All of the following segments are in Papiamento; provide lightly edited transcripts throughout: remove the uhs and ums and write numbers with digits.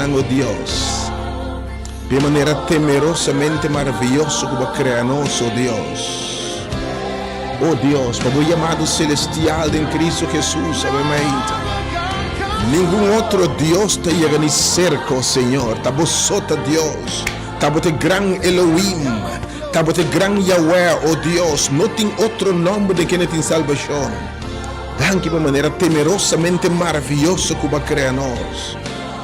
atributonan, o Dios, P'e manera temerosamente maravioso ku Bo a krea nos, o Dios. O Dios, pa Bo yamado selestial den Cristo Jesus, awe mainta. Ningun otro Dios ta yega ni serka, o Señor. Ta Bo so ta Dios. Ta Bo ta e gran Elohim. Ta Bo ta e gran Yahweh, o Dios. No tin otro nòmber den kende tin salbashon. Danki pa manera temerosamente maravioso ku Bo a krea nos.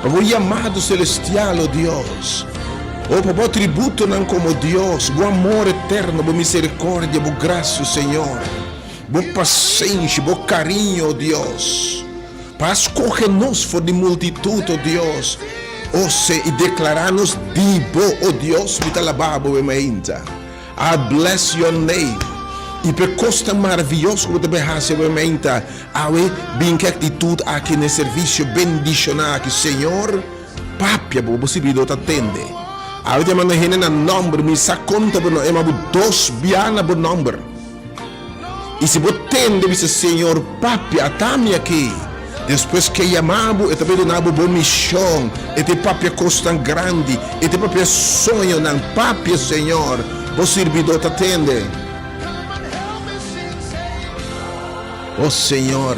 Pa bo yamado celestial, o Dios. O pa bo atributonan como Dios, bo amor eterno, bo misericordia, bo gracia, Señor, bo pasenshi, bo cariño, o Dios. Pa a scoge nos for di multitud, o Dios, o se y declara nos di bo, o Dios, mi ta alaba bo e mainta. I bless your name. I p'e kosnan maravioso ku bo ta bai hasi awe meinta, awe bin ku e aktitut aki na e servisio bendishoná aki. Señor, papia bo, bo sirbidó ta tende. Awe ta manda hende na nòmber, mi sa konta bo no, e ma bo dos bia na bo nòmber. I si bo tende bisa, Señor, papia, ata mi aki. Despues ke yama bo, e ta bai duna bo bo mishon. E ta papia kosnan grandi, e ta papia soñonan. Papia, Señor, bo sirbidó ta tende. O Señor,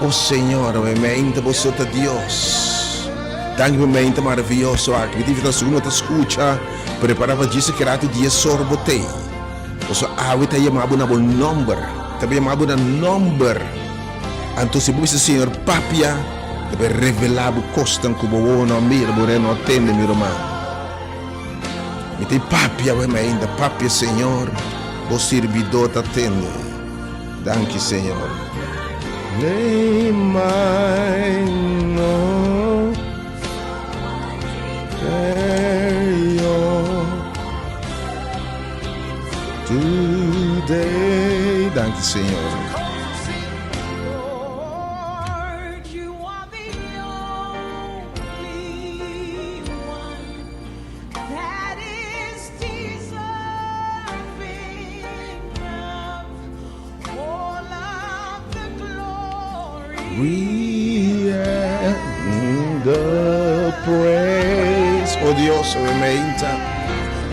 o Señor, mi mente bo so ta Dios. Danki pa mente maravioso aki. Mi ta invita segun bo ta skucha, prepara pa djis e rato di e sorbo tei. Pasobra awe ta yama bo na bo nomber, ta bai yama bo na nomber. Anto si bo bisa Señor papia, ta bai revela bo kosnan ku bo wowo no a mira, bo orea no a tende, mi ruman. Mi ta papia awe mainda, papia Señor, bo sirbidó ta tende. Danki Señor. Lei mai no. Today. Danki Señor. We and the praise. Oh Dios, oh meinta.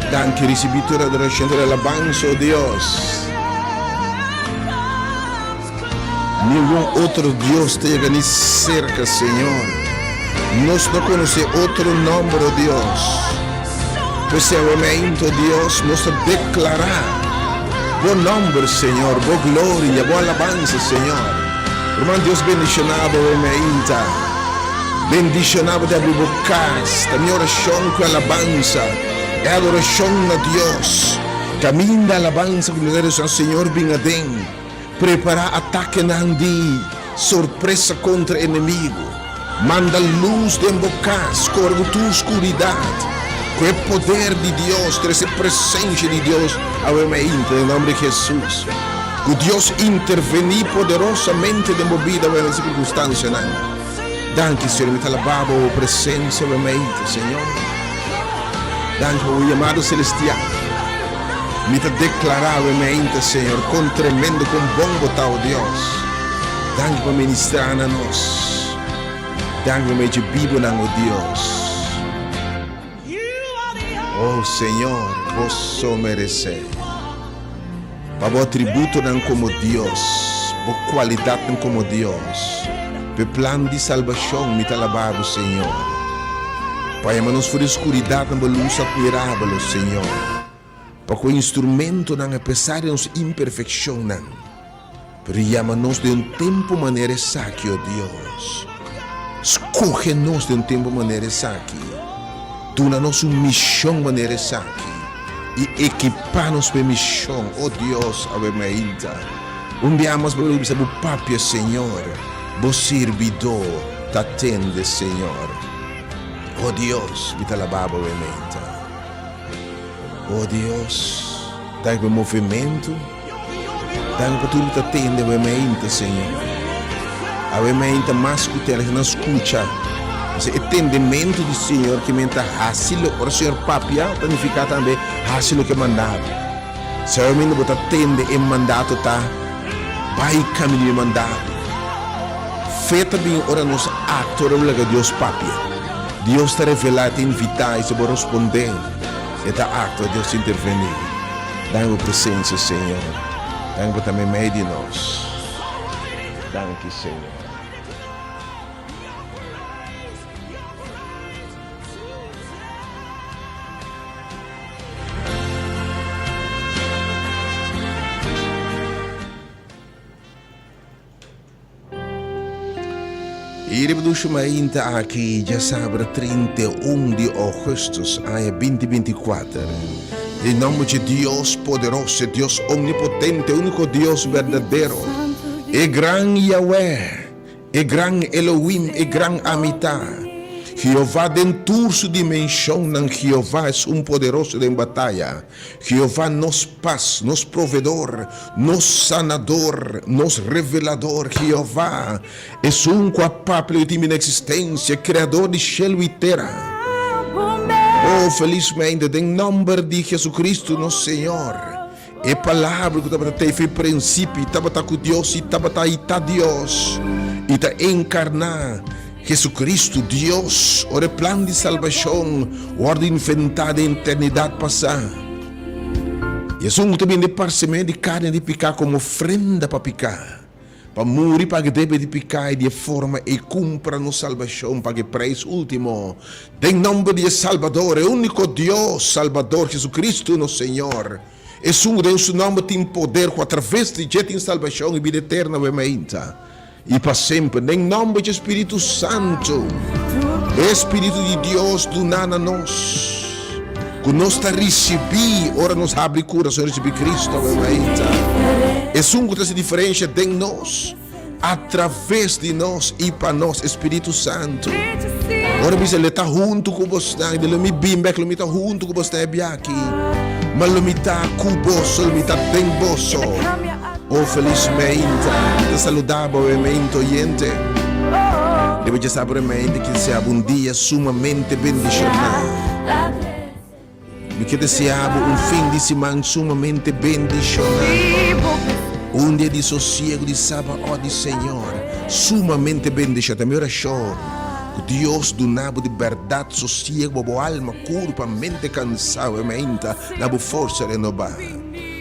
Danki ricibi tur adoracion, tur alabanza, oh Dios. Ningun otro Dios ta yega ni cerca, Señor. Nos no conoce otro nomber, oh Dios. P'esei awe meinta, oh Dios, nos ta declara Bo nomber, Señor, Bo gloria, Bo alabanza, Señor. Ruman, Dios bendiciona bo awe meinta. Bendiciona bo te abri bo cas. Ta mi oracion cu alabanza, e adoracion na Dios. Caminda alabanza cu mi ta reza, Señor, bin aden. Prepará atakenan di sorpresa kontra enemigu. Manda lus den bo kas, kore ku tur skuridat. Ku e poder di Dios, trese presensia di Dios awe mainta den nòmber di Hesus. Ku Dios intervení poderosamente den bo bida awe na e sirkunstansianan. Danki, Señor, mi ta alabá bo presensia awe mainta, Señor. Danki pa bo yamado selestial. Mi ta deklará awe mainta, Señor, kon tremendo, kon bon Bo ta, o Dios. Danki pa ministrá na nos. Danki pa mechi bibunan, o Dios. O Señor, Bo so meresé. Pa Bo atributonan komo Dios, Bo kualidatnan komo Dios, p'e plan di salbashon, mi ta alabá Bo, Señor. Pa yama nos for di skuridat na Bo lus atmirabel, o Señor. Pa ku e instrumentonan, apesar di nos imperfekshonnan, pero yama nos den un tempu manera esaki, o Dios. Skohe nos den un tempu manera esaki. Duna nos un mishon manera esaki i ekipá nos pa e mishon, o Dios, awe mainta. Un bia mas bo lo bisa bo papia, Señor, bo sirbidó ta tende, Señor. O Dios, mi ta alabá bo awe mainta. O Dios, danki pa e movementu. Danki pa tur ku ta tende awe mainta, Señor. Awe mainta mas ku tende, nan skucha. Pasobra e tendementu di Señor ke men ta hasi lo, ora Señor papia, ta nifiká tambe hasi loke manda bo. Si awe mainta bo ta tende e mandato ta bai kaminda di e mandato. Fe ta bin ora nos aktua, ora bo laga Dios papia. Dios ta revelá, e ta invitá i si bo rospondé, e ta aktua, Dios ta intervení. Danki bo presensia, Señor. Danki bo ta meimei di nos. Danki, Señor. I riba dushi mainta aki djasabra 31 di augustus aña 2024, den nomber dje Dios poderoso, e Dios omnipotente, unico Dios berdadero, e gran Yahweh, E gran Elohim, e gran Amita. Jehová den tur su dimenshonnan, Jehová esun poderoso den bataya. Jehová nos pas, nos provedor, nos sanador, nos revelador. Jehová esun ku a papia lo tin bini eksistensia, Kreador di shelu i tera. Oh, felismente den nòmber di Jesucristo nos Señor. E Palabra ku tabata te fi prinsipio tabata ku Dios i tabata i ta Dios, i ta enkarná Jesucristo, Dios, ora e plan di salbashon wòrdu inventá den eternidat pasá. I esun ku ta bini di parsemen di karni di piká komo ofrenda pa piká, Pa muri paga debe di piká i di e forma ei kumpra nos salbashon paga e preis último. Den nòmber di e Salbador, e úniko Dios Salbador, Jesucristo nos Señor, esun ku den su nòmber tin poder ku atraves di dje tin salbashon i bida eterno awe mainta i pa semper. Den nòmber dje Spiritu Santu, e Spiritu di Dios duná na nos, ku nos ta risibí ora nos habri kurason i risibí Cristo awe mainta. Esun ku ta hasi diferensha den nos, atraves di nos i pa nos, e Spiritu Santu. Ora bisa lo ta huntu ku bosnan, i lo mi bin bek, lo mi ta huntu ku bosnan e biaha aki, ma lo mi ta ku boso, lo mi ta den boso. Oh felis mainta, mi ta saluda bo awe mainta oyente. Riba dje sabor e mainta ki sea bo un dia sumamente bendishoná. Mi ke desea bo un fin di siman sumamente bendishoná. Un dia di sosiego di Sabaot di Señor sumamente bendishoná. Ta mi orashon ku Dios duna bo di bèrdat sosiego pa bo alma, kurpa, mente kansá awe mainta na bo forsa renobá.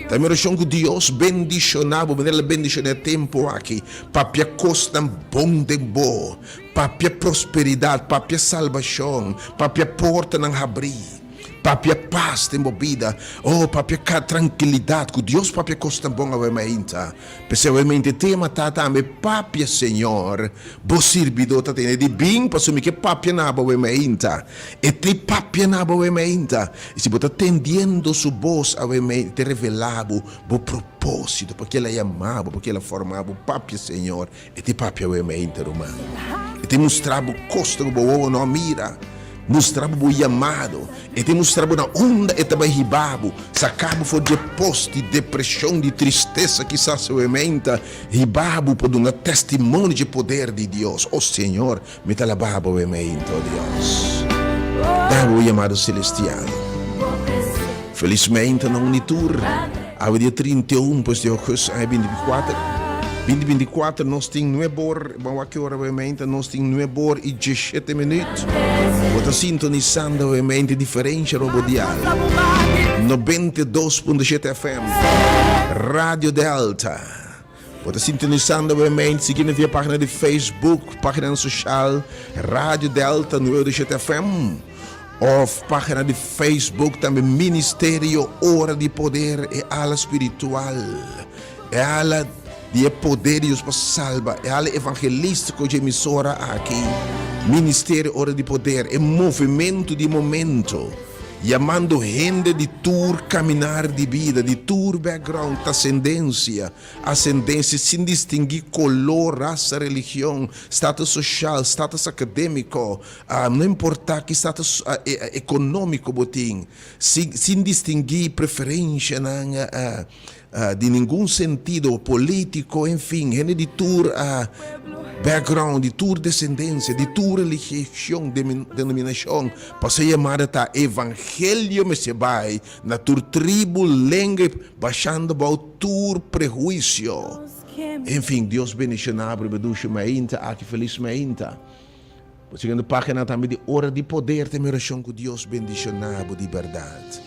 Ta mi orashon ku Dios bendishoná bo manera el a bendishoná e tempu aki. Papia kosnan bon den bo. Papia prosperidat, papia salbashon, papia portanan habrí, papia pas den bo bida. Oh, papia ka trankilidat ku Dios papia kosnan bon awe mainta. P'esei awe mainta e tema ta tambe papia Señor, bo sirbidó ta tene di bin pasobra mi ke papia na bo awe mainta. E te papia na bo awe mainta. I si bo ta tendiendo su bos awe mainta, e ta revelá bo bo propósito, pakié el a yamá bo, pakié el a formá bo. Papia Señor. E te papia awe mainta, ruman. E te mustra bo kosnan ku bo wowo no a mira. Mustra bo bo yamado. E te mustra bo na unda e ta bai hiba bo, saka bo for di e pos di depreshon, di tristesa kisas awe mainta, hiba bo pa duna testimonio dje poder di Dios. O Señor, Mi ta laba bo e meinto, oh Dios. Da bo yamado celestial. Feliz meinto na un i tur. Awe dia 31 pues di augustus aña 2024. 2024 nos tin nuebe or, bon wak ki ora awe meinto, nos tin nuebe or i diesshete minuut. Bo ta sintonisando awe meinto diferencia robo dial. 92.7 FM. Radio Delta. Bo ta sintonisando obviamente, sigui nos via pagina di Facebook, paginanan social, Radio Delta 97 FM, of pagina di Facebook tambe Ministerio Ora di Poder, e ala spiritual, e ala di e poder di Dios pa salba, e ala evangelistico dje emisora aki, Ministerio Ora di Poder, e movimento di momento. Yamando hende di tur caminar di bida, di tur background, trascendencia, ascendencia, sin distingui color, raza, religion, status social, status academico, no importa ki status economico bo tin, sin distingui preferencianan di ningun sentido politico, en fin, hende di tur background, di tur descendencia, di tur religion, denominacion, pasobra e yamada ta evangelio mester bai na tur tribu, lenga y bashando bao tur prehuicio. En fin, Dios bendiciona bo riba dushi mainta aki, feliz mainta. Bo siguiendo pagina tambe di Ora di Poder ta mi orashon ku Dios bendishoná bo di bèrdat.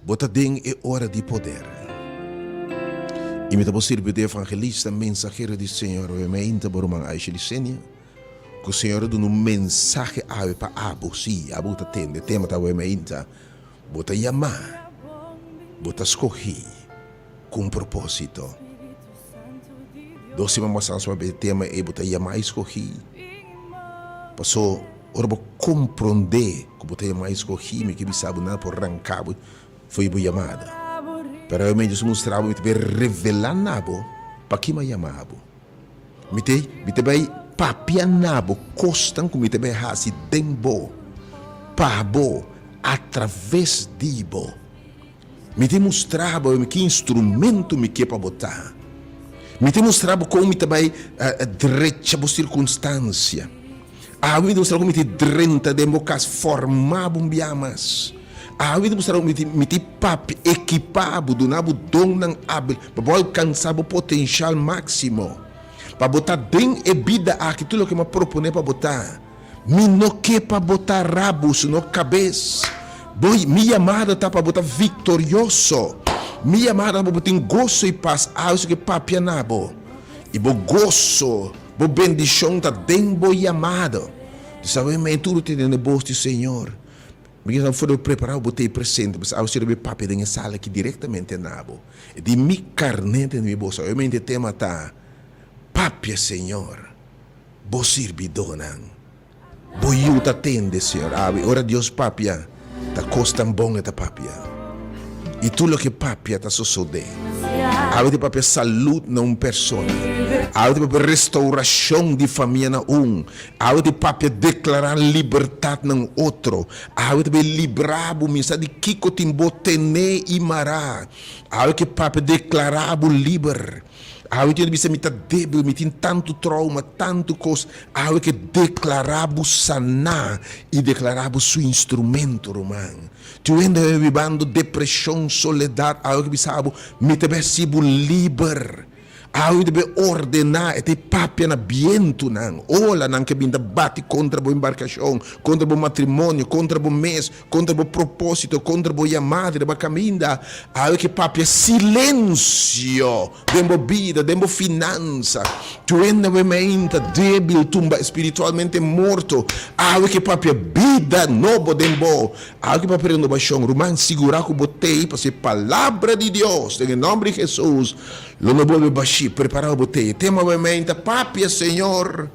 Bo ta den e ora di poder. I mi ta bo sirbi di evangelista, mensahero di Señor. Awe meinta bo ruman Aisha Licenia ku Señor a duna un mensahe awe pa abo. Sí, abo ku ta tende tema ta awe meinta. Bo ta yamá, bo ta skohí ku un propósito. Dos siman pasá nos papia di tema ei, bo ta yamá i skohí. Pasó ora bo komprondé ku bo ta yamá i skohí, mi ke bisa bo nada por ranká bo for di bo yamada. Pero awe Dios a mustra bo, mi ta bai revelá na bo paki mi a yama bo. Mi ta mi ta bai papia na bo kosnan ku mi ta bai hasi den bo, pa bo, atraves di bo. Mi ta mustra bo ki instrumento mi ke pa bo ta. Mi ta mustra bo kon mi ta bai drecha bo sirkunstansia. Awe mi ta mustra bo kon mi ta drenta den bo kas, forma bo un bia mas. Awe mi ta mustra bo mi ta papia, ekipa bo, duna bo donnan abil pa bo alkansa bo potenshal maksimo. Pa bo ta den e bida aki tur loke mi a propone pa bo ta. Mi no ke pa bo ta rabu sino kabes. Bo, mi yamada ta pa bo ta viktorioso. Mi yamada ta pa bo tin goso i pas awe su ke papia na bo. I bo goso, bo bendishon ta den bo yamada. Dus awe mei tur ta tende bos di Señor. Mi ke sa for di bo prepara bo ta ei presente, pasobra awe si lo bai papia den e sala aki direktamente na bo. E di mi karné tende mi bos. Awe mei e tema ta, Papia Señor. Bo sirbidónan. Bo yu ta tende, Señor. Awe, ora Dios papia, ta kos tan bon e ta papia. I tur loke e papia ta sosodé. Awe ta papia salud na un persona. Awe ta papia restaurashon di famia na un. Awe ta papia deklará libertat na un otro. Awe ta bai librá bo misa di kiko tin bo tené i mará. Awe ke papia deklará bo liber. Awe tin bisa mi ta debil, mi tin tantu trauma, tantu kos. Awe ke deklará bo saná i deklará bo su instrumento, ruman. Tin hende awe bibando depreshon, soledat, awe ke bisa bo, mi ta bai hasi bo liber. Awe mi ta bai ordená, e ta e papia na bientunan, olanan ke bin ta bati kontra bo embarkashon, kontra bo matrimonio, kontra bo mes, Kontra bo propósito, kontra bo yamada riba kaminda, awe ke papia silensio den bo bida, den bo finansa. Tu hende awe meinta débil, tumba espiritualmente morto, awe ke papia bida nobo den bo, awe ke papia renobashon. Ruman, sigurá ku bo tei pasobra e Palabra di Dios, den e nòmber di Hesus, lo no bolbe bashí. Prepará bo tei. E tema awe meinta, Papia, Señor.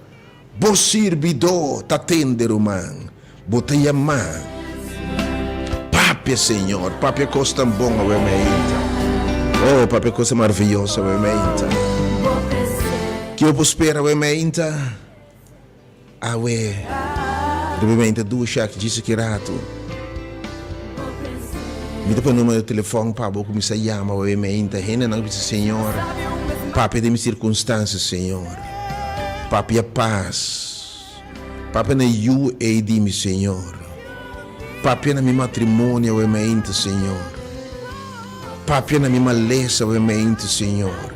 Bo sirbidó ta tende, ruman. Bo ta yamá. Papia, Señor. Papia kos tan bon awe meinta. Oh, papia kos tan maraviyoso awe meinta. Ke bo por spera awe meinta? Awe, riba meinta dusha aki djis aki ratu. Mi ta pone numero di telefòn pa bo kuminsá yama awe meinta. Hendenan ku bisa, Señor, papia den mi sirkunstansia, Señor. Papia pas. Papia na yu ei di mi, Señor. Papia na mi matrimonio awe meinta, Señor. Papia na mi malesa awe meinta, Señor.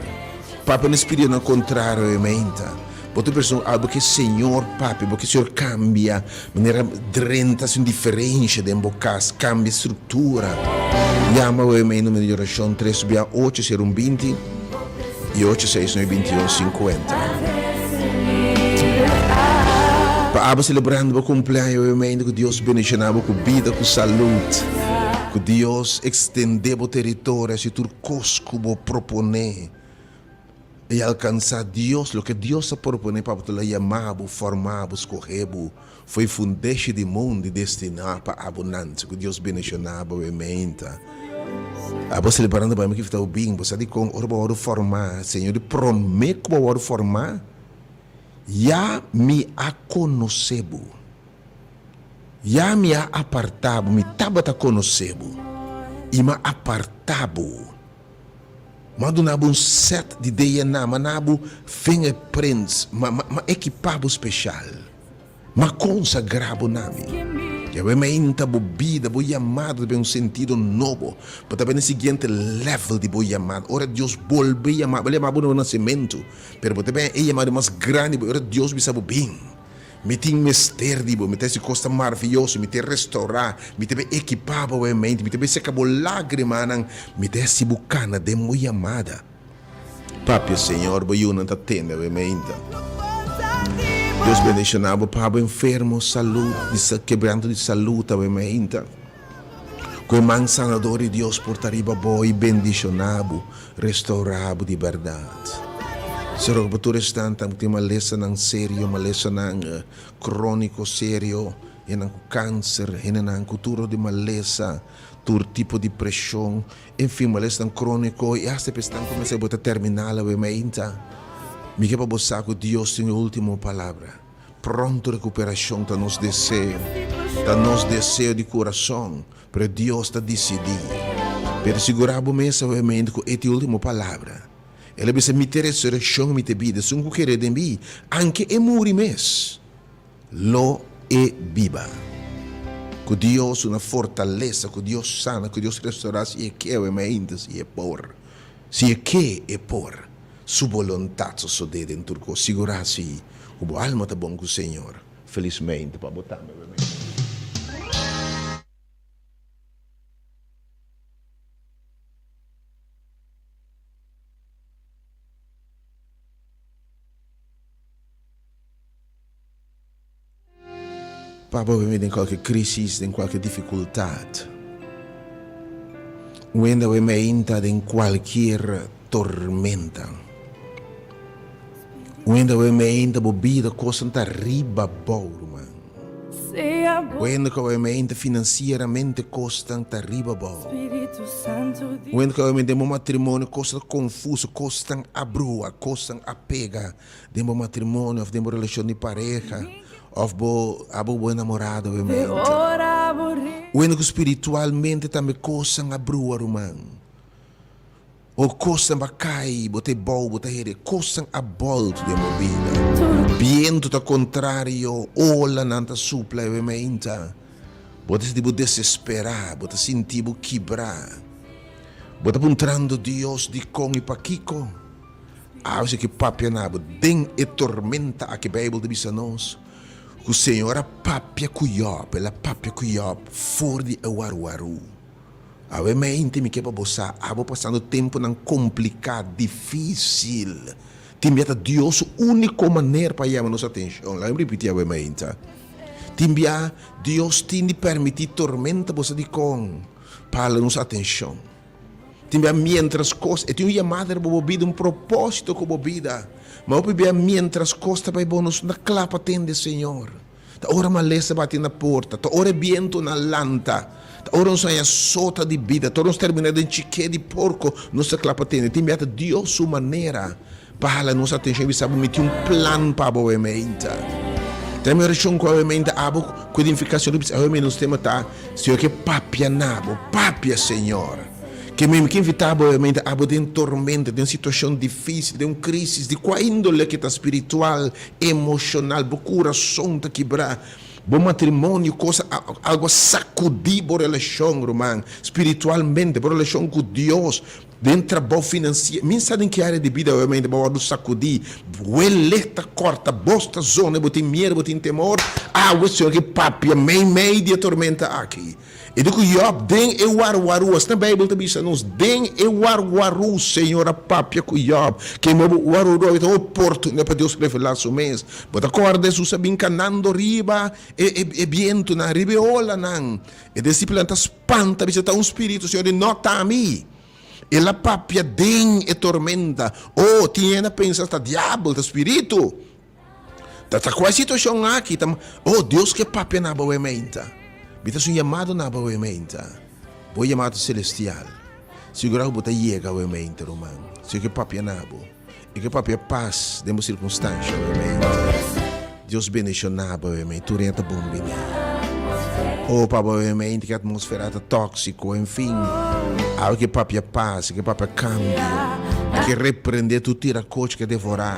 Papia na spiritunan kontrario awe meinta. Bo ta persona algo ke Señor papia, bo ke Señor cambia manera drenta haci un diferencia den bo cas, cambia structura. Yama awe mei numero di oracion tres bia ocho sero un binti y ocho seis nueve binti un cincuenta. Pa abo celebrando bo cumpleaños awe mei cu Dios bendiciona bo cu bida, cu salud, cu Dios extende bo territorio haci tur cos cu bo propone. I alkansá Dios, loke Dios a proponé pa bo ta lo yamá bo, formá bo, skohé bo fo'i fundeshi di mundu i destiná pa abo nansi. Ku Dios bendishoná bo e meinta. Abo selebrando pa mi ki ta bin. Bo sa dikon ora bo wòrdu formá, Señor di promé ku bo wòrdu formá, ya mi a konosé bo. Ya mi a apartá bo, mi tabata konosé bo i mi a apartá bo. M'a duna bo un set di DNA, m'a na bo fingerprints, m'a m'a ekipa bo special, m'a konsagra bo na mi. Yahweh m'a inta bo bida, bo yamada ta bin un sentido nobo, bo ta bai na e siguiente level di bo yamada. Ora Dios bolbe yama bo, el yama bo na bo nasementu, pero bo ta bai e yamada mas grandi, ora Dios bisa bo bin. Mi tin mester di bo, mi ta hasi kosnan maravioso, mi ta restourá, mi ta bai ekipá bo awe mente, mi ta bai seka bo lágrimanan, mi ta hasi bo kana den bo yamada. Papia, Señor, bo yunan ta tende awe mente. Dios bendishoná bo pa bo enfermo salú, di kebranto di salú ta awe mente. Ku e man sanador di Dios por ta riba bo i bendishoná bo, restourá bo di bèrdat. Se roga pa tur esnan ku tin malesanan serio, malesanan króniko serio, hendenan ku kanser, hendenan ku tur di malesa, tur tipo di preshon, enfin malesanan króniko i asta pa esnan ku mester bo ta terminal awe mainta. Mi ke pa bo sa ku Dios tin e último palabra. Pronto recuperacion ta nos deseo, ta nos deseo di curason, pero Dios ta dicidi. Pero sigura bo mes awemente cu e tin ultimo palabra. El a bisa, Mi ta e resureccion y mi ta e bida, esun cu kere den mi, anke e muri mes, lo e biba. Cu Dios duna fortalesa, cu Dios sana, cu Dios restaura si e ke awemente, si e por. Si e ke, e por. Su boluntat sosodé den tur kos. Sigurá si ku bo alma ta bon ku Señor. Felismente pa bo tambe, bo amigo. Pa bo bini den kualke krisis, den kualke difikultat. Wenda bo meinta den kualkier tormenta. Wenda bo meinta bo bida kosnan ta riba bou, ruman. Wenda ku bo meinta finansieramente kosnan ta riba bou. Wenda ku bo meinta den bo matrimonio kosnan ta konfuso, kosnan a brua, kosnan a pega. Den bo matrimonio of den bo relashon di pareha of bo abo bo enamorado obviamente. Wende ku spiritualmente tambe kosnan a brua ruman. O kosnan ba kai, bo ta e bou, bo ta heri, kosnan a bòlt den bo bida. Bientu ta kontrario, olanan ta supla obviamente. Bo ta sinti bo desesperá, bo ta sinti bo kibrá. Bo ta puntrando Dios dikon i pakiko. Awe si ke papia na bo den e tormenta aki Bijbel ta bisa nos ku Señor a papia ku Job, el a papia ku Job for di e warwaru. Awe mente mi ke pa bo sa abo pasando temponan kompliká, difisil. Tin bia ta Dios su úniko manera pa yama nos atenshon. Laga mi ripití awe mente. Tin bia Dios tin di permití tormenta bo sa dikon? Pa hala nos atenshon. Tin bia mientras kos, e tin un yamada riba bo bida, un propósito ku bo bida. Ma hopi bia mientras kos ta bai bon, nos no ta kla pa tende Señor. Ta ora malesa bati na porta, ta ora e bientunan lanta, ta ora nos haña sota di bida, ta ora nos terminá den chiké di porko, nos ta kla pa tende. Tin bia ta Dios su manera Pa hala nos atencion y bisa bo mi tin un plan pa bo awemente. Ta mi oracion cu awemente abo cu edificacion di bisa awemente nos tema ta Señor ke papia na bo, papia Señor. Ke mi ke invita bo awemente abo den tormenta, den situacion dificil, den un crisis di cua indole ke ta spiritual, emocional, bo curason ta kibra, bo matrimonio cosa algo a sacudi bo relacion ruman, spiritualmente, bo relacion cu Dios, Den trabou finansier, mi sa den ki area di bida obviamente bo a wòrdu sakudí, wele ta kòrta, bos ta zona, bo tin miedu, bo tin temor, awe Señor ke papia mei mei di e tormenta aki. E di ku Yòb den e warwarú, asina Beibel ta bisa nos, den e warwarú Señor a papia ku Yòb, ke mobo warwarú a ta un oportunidat pa Dios revelá su mes. Bo ta kòrda Hesus a bin kanando riba e e bientunan, riba e olanan, E disipelnan ta spanta, bisa, Ta un spiritu, Señor di, No ta mi. El a papia den e tormenta. Oh, tin hende a pensa ta diabel, ta spiritu. Ta ta kua e situashon aki? Ta, oh, Dios ke papia na bo meinta. Mi ta haci un yamado na bo meinta. Bo yamado celestial. Sigura ku bo ta yega awe meinta, ruman. Señor ke papia na bo. E ke papia pas den bo sirkunstansha awe meinta. Dios bendishoná bo awe meinta. Tur hende ta bon bini. Oh, pa bo awe meinta ke atmosfera ta tóksiko, en fin. Awe ke papia pas, e ke papia kambio. E ke reprende tur tirakochi ke devorá.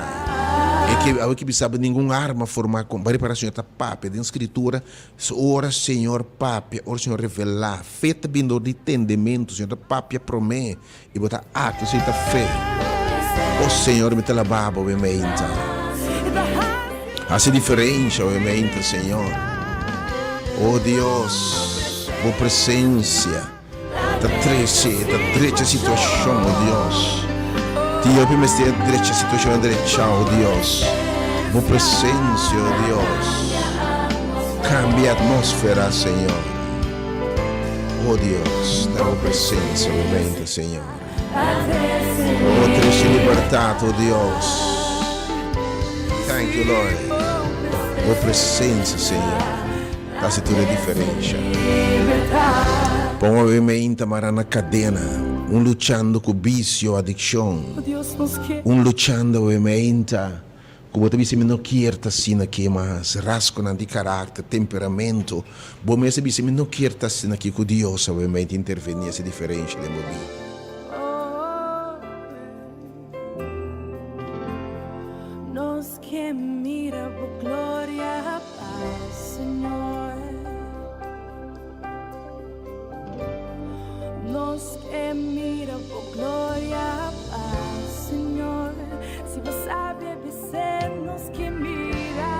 E ke awe ke bisa bo ningun arma formá kon. Bo a repará Señor ta papia den Skritura. Ora Señor papia, ora Señor revelá, fe ta bin dor di tendementu. Señor ta papia promé. I bo ta akto esei ta fe. O Señor, mi ta laba bo be meinta. Hasi diferensha awe mainta, Señor. O Dios, Bo presencia ta trece, ta drecha situacion, o Dios. Tin hopi mester drecha situacion a drecha, o Dios. Bo presencia, o Dios, cambia atmósfera, Señor. O Dios, na Bo presencia awe mainta, Señor. O trece libertad, o Dios. Thank you, Lord. Bo presencia, Señor, ta haci tur e diferencia. Pon awe meinta mara na cadena, un luchando cu vicio, adiccion. Un luchando awe meinta Ku bo ta bisa mi no kier ta asina aki mas, rasgonan di karakter, temperamento, bo mes ta bisa mi no kier ta asina aki ku Dios awe mei ta intervení hasi diferensha den bo bida. Nos ke mira bo gloria, Señor. Nos ke mira bo gloria, Señor. Si bo sabi bis'é, nos ke mira.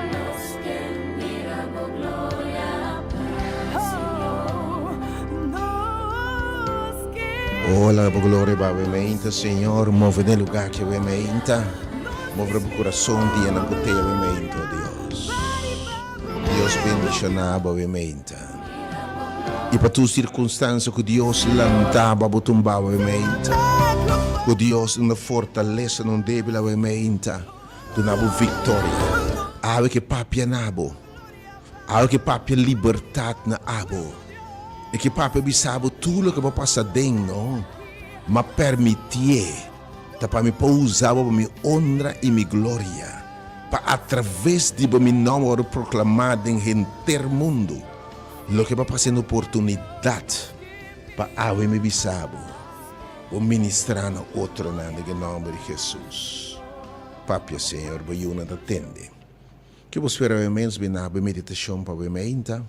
Nos ke mira bo gloria, Señor. Nos ke. Oh, laga bo gloria bawe meinta, Señor. Move den lugar ki awe meinta. Move bo corazon dia nan ku te awe meinta, oh Dios. Dios bendiciona bo awe meinta. I pa tur sirkunstansia ku Dios lanta bo abo tumba awe meinta. Ku Dios duna fortalesa na un debil awe meinta, duna bo viktoria. Awe ke papia na bo. Awe ke papia libertat na abo. E ke papia bisa bo tur loke bo pasa den no, ma permitié ta pa mi por usa bo pa mi honra i mi gloria. Pa atraves di bo mi nòmber wòrdu proklamá den henter mundu. Loke bo a pasa en oportunidat pa awe mi bisa bo, bo ministrá na otronan den e nòmber di Hesus. Papia, Señor, bo yunan ta tende. Ke bo spera awe mens bin na bo meditashon pa awe meinta?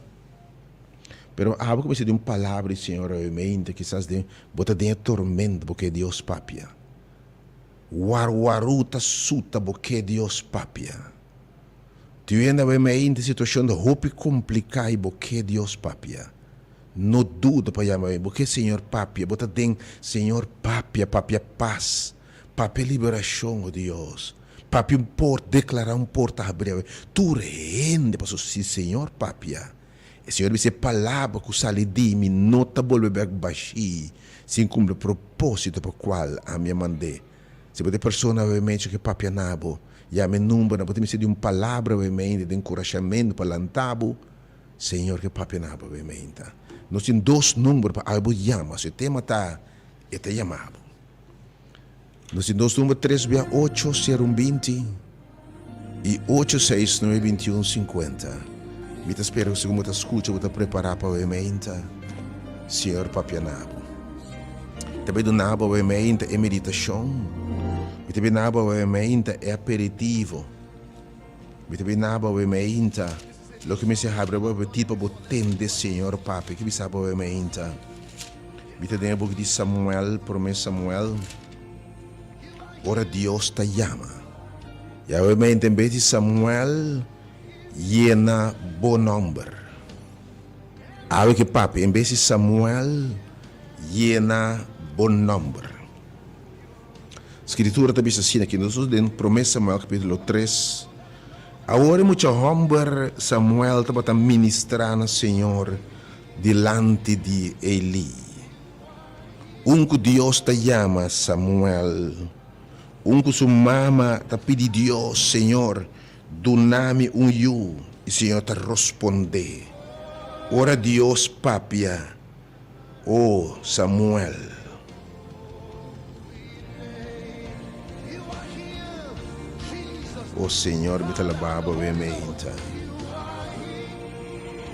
Pero abo ku mester di un palabra di Señor awe meinta, kisas den bo ta den e tormenta bo ke Dios papia. Warwaru ta suta bo ke Dios papia. Tin hende awe mei den situacion ta hopi complica y bo ke Dios papia. No duda pa yama awe bo ke Señor papia, bo ta den Señor papia, papia paz, papia liberacion, oh Dios, papia un port, declara un porta habri awe. Tur hende pasobra si Señor papia, e Señor bisa e palabra cu sali di mi no ta bolbe bek bashi sin cumpli proposito pa cual ami a mand'é. Si bo ta e persona awe mecho ke papia na bo, yama e numbernan, bo ta mester di un palabra awe meinta di enkurashamentu pa lanta bo, Señor ke papia na bo awe meinta. Nos tin dos number pa awe bo yama, si e tema ta e ta yama bo. Nos tin dos number tres bia ocho sero un binti i ocho seis nuebe binti un sinkuenta. Mi ta spera ku segun bo ta skucha bo ta prepará pa awe meinta Señor papia na bo. Ta bai duna bo awe meinta e meditashon. Mi ta bai duna bo awe meinta e aperitivo. Mi ta bai duna bo awe meinta loke mester habri bo apetit pa bo tende Señor papia. Ke bisa bo awe meinta? Mi ta den e buki di Samuel, Promé Samuel, ora Dios ta yama. I awe meinta en bes di Samuel, yena bo nòmber. Awe ke papia, en bes di Samuel, yena bo nòmber. Skritura ta bisa asina aki, nos den Promé Samuel kapítulo tres, Awor e mucha hòmber Samuel tabata ministrá na Señor dilanti di Elí. Un ku Dios ta yama Samuel, un ku su mama ta pidi Dios, Señor, duna mi un yu, i Señor ta rospondé. Ora Dios papia, O Samuel. O Señor, mi ta laba bo awe meinta.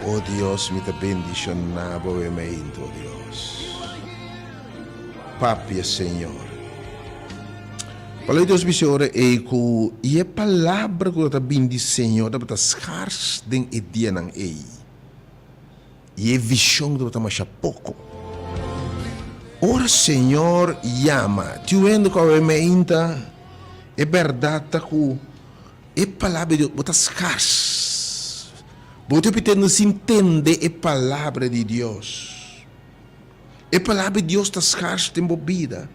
O Dios, mi ta bendiciona bo awe meinta, o Dios. Papia, Señor. Palabra di Dios bisa ora ei ku i e palabra ku ta bin di Señor tabata skars den e dianan ei. I e vishon tabata masha poko. Ora Señor yama, tin un hende ku awe meinta, e bèrdat ta ku E palabra di Dios bo ta skars. Bo ta pretende sin tende e palabra di Dios. E palabra di Dios ta skars den bo bida.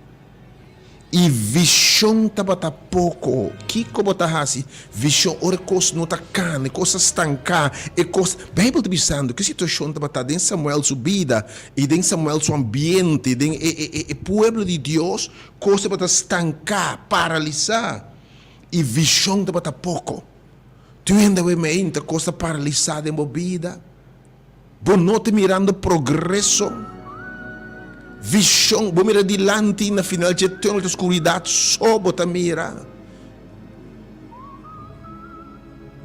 I vishon tabata poko. Kiko bo ta hasi? Vishon, ora e kos no ta kana, e kos ta stanká, e kos. Beibel ta bisando ku e situashon tabata den Samuel su bida i den Samuel su ambiente, den e e e pueblo di Dios, kos tabata stanká, paralisá, i vishon tabata poko. Tur hende awe meinta kos ta paralisá den bo bida. Bo no ta mirando progreso, vision, bo mira dilanti na final dje tunnel ta oscuridad so bo ta mira.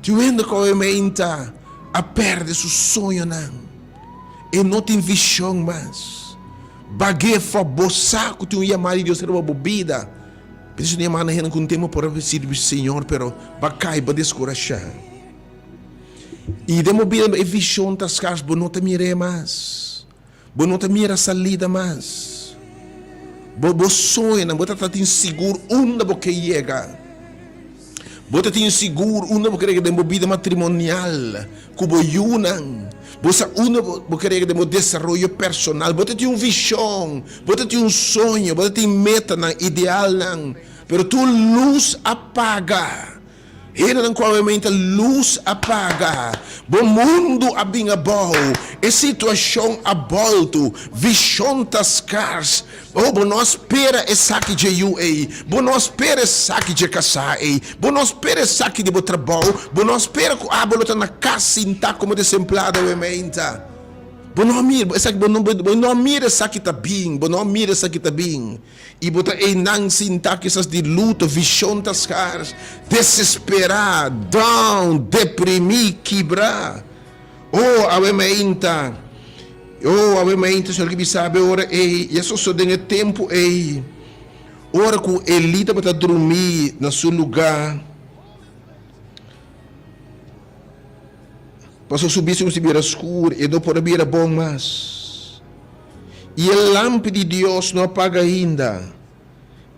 Tin hende cu awe meinta a perde su soñonan, e no tin vision mas. Bag'e for bo sa cu tin un yamada di Dios riba bo bida. P'esei un yamada na hende cu un tempo por a sirbi Señor pero bo a cay, bo a descurasha. I den bo bida e vision ta skars, bo no ta mir'é mas. Bo no ta mira salida mas. Bo bo soñonan, bo ta ta tin sigur unda bo ke yega. Bo ta tin sigur unda bo ke yega den bo bida matrimonial, ku bo yunan. Bo sa unda bo ke yega den bo desaroyo personal. Bo ta tin un vision, bo ta tin un soño, bo ta tin metanan, idealnan, pero tur lus a paga. Hendenan ku awe-meinta lus a paga, bo mundu a bin abou, e situashon a bòltu, vishon ta skars. Oh, bo no a spera esaki dje yu ei, bo no a spera esaki dje kasá ei, bo no a spera esaki di bo trabou, bo no a spera ku abo lo ta na kas sintá komo desempleado awe-meinta. Bo no a mira esaki, bo no a mira esaki ta bin, bo no a mira esaki ta bin. I bo ta einan sintá kisas di luto, vishon ta skars, desesperá, down, deprimí, kibrá. Oh, awe mainta, oh, awe mainta, Señor ke bisa bo e ora ei, i a sosodé den e tempu ei, ora ku Elí tabata drumí na su lugá, pasobra su bista kuminsá bira skur, e no por a bira bon mas. I e lampi di Dios no a paga ainda,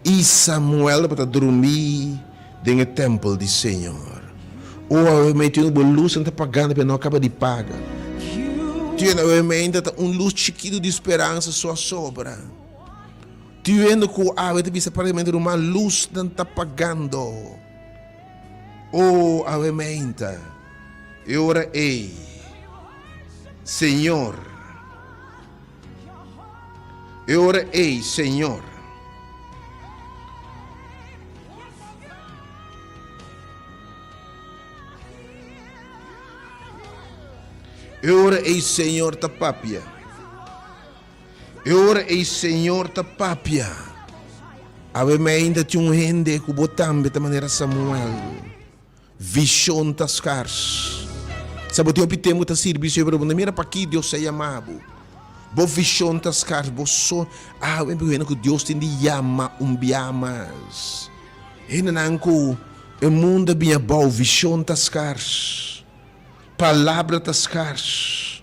i Samuel tabata drumí den e tèmpel di Señor. O awe mei tin bo lusnan ta pagando pero no a kaba di paga. Tin awe mei ta un lus chikitu di speransa so a sobra. Tin hende ku awe ta bisa práktikamente ruman lusnan ta pagando. O awe meinta e ora ei, Señor, e ora ei, Señor. E ora ei Señor ta papia. E ora ei Señor ta papia. Awe meinta tin un hende ku bo tambe ta manera Samuel. Vishon ta skars. Sa bo tin hopi tempu ta sirbi Señor pero bo no mira paki Dios a yama bo. Bo vishon ta skars, bo so awe mi hende ku Dios tin di yama un bia mas. Hendenan ku e mundu a bin abou, vishon ta skars. Palabra ta skars,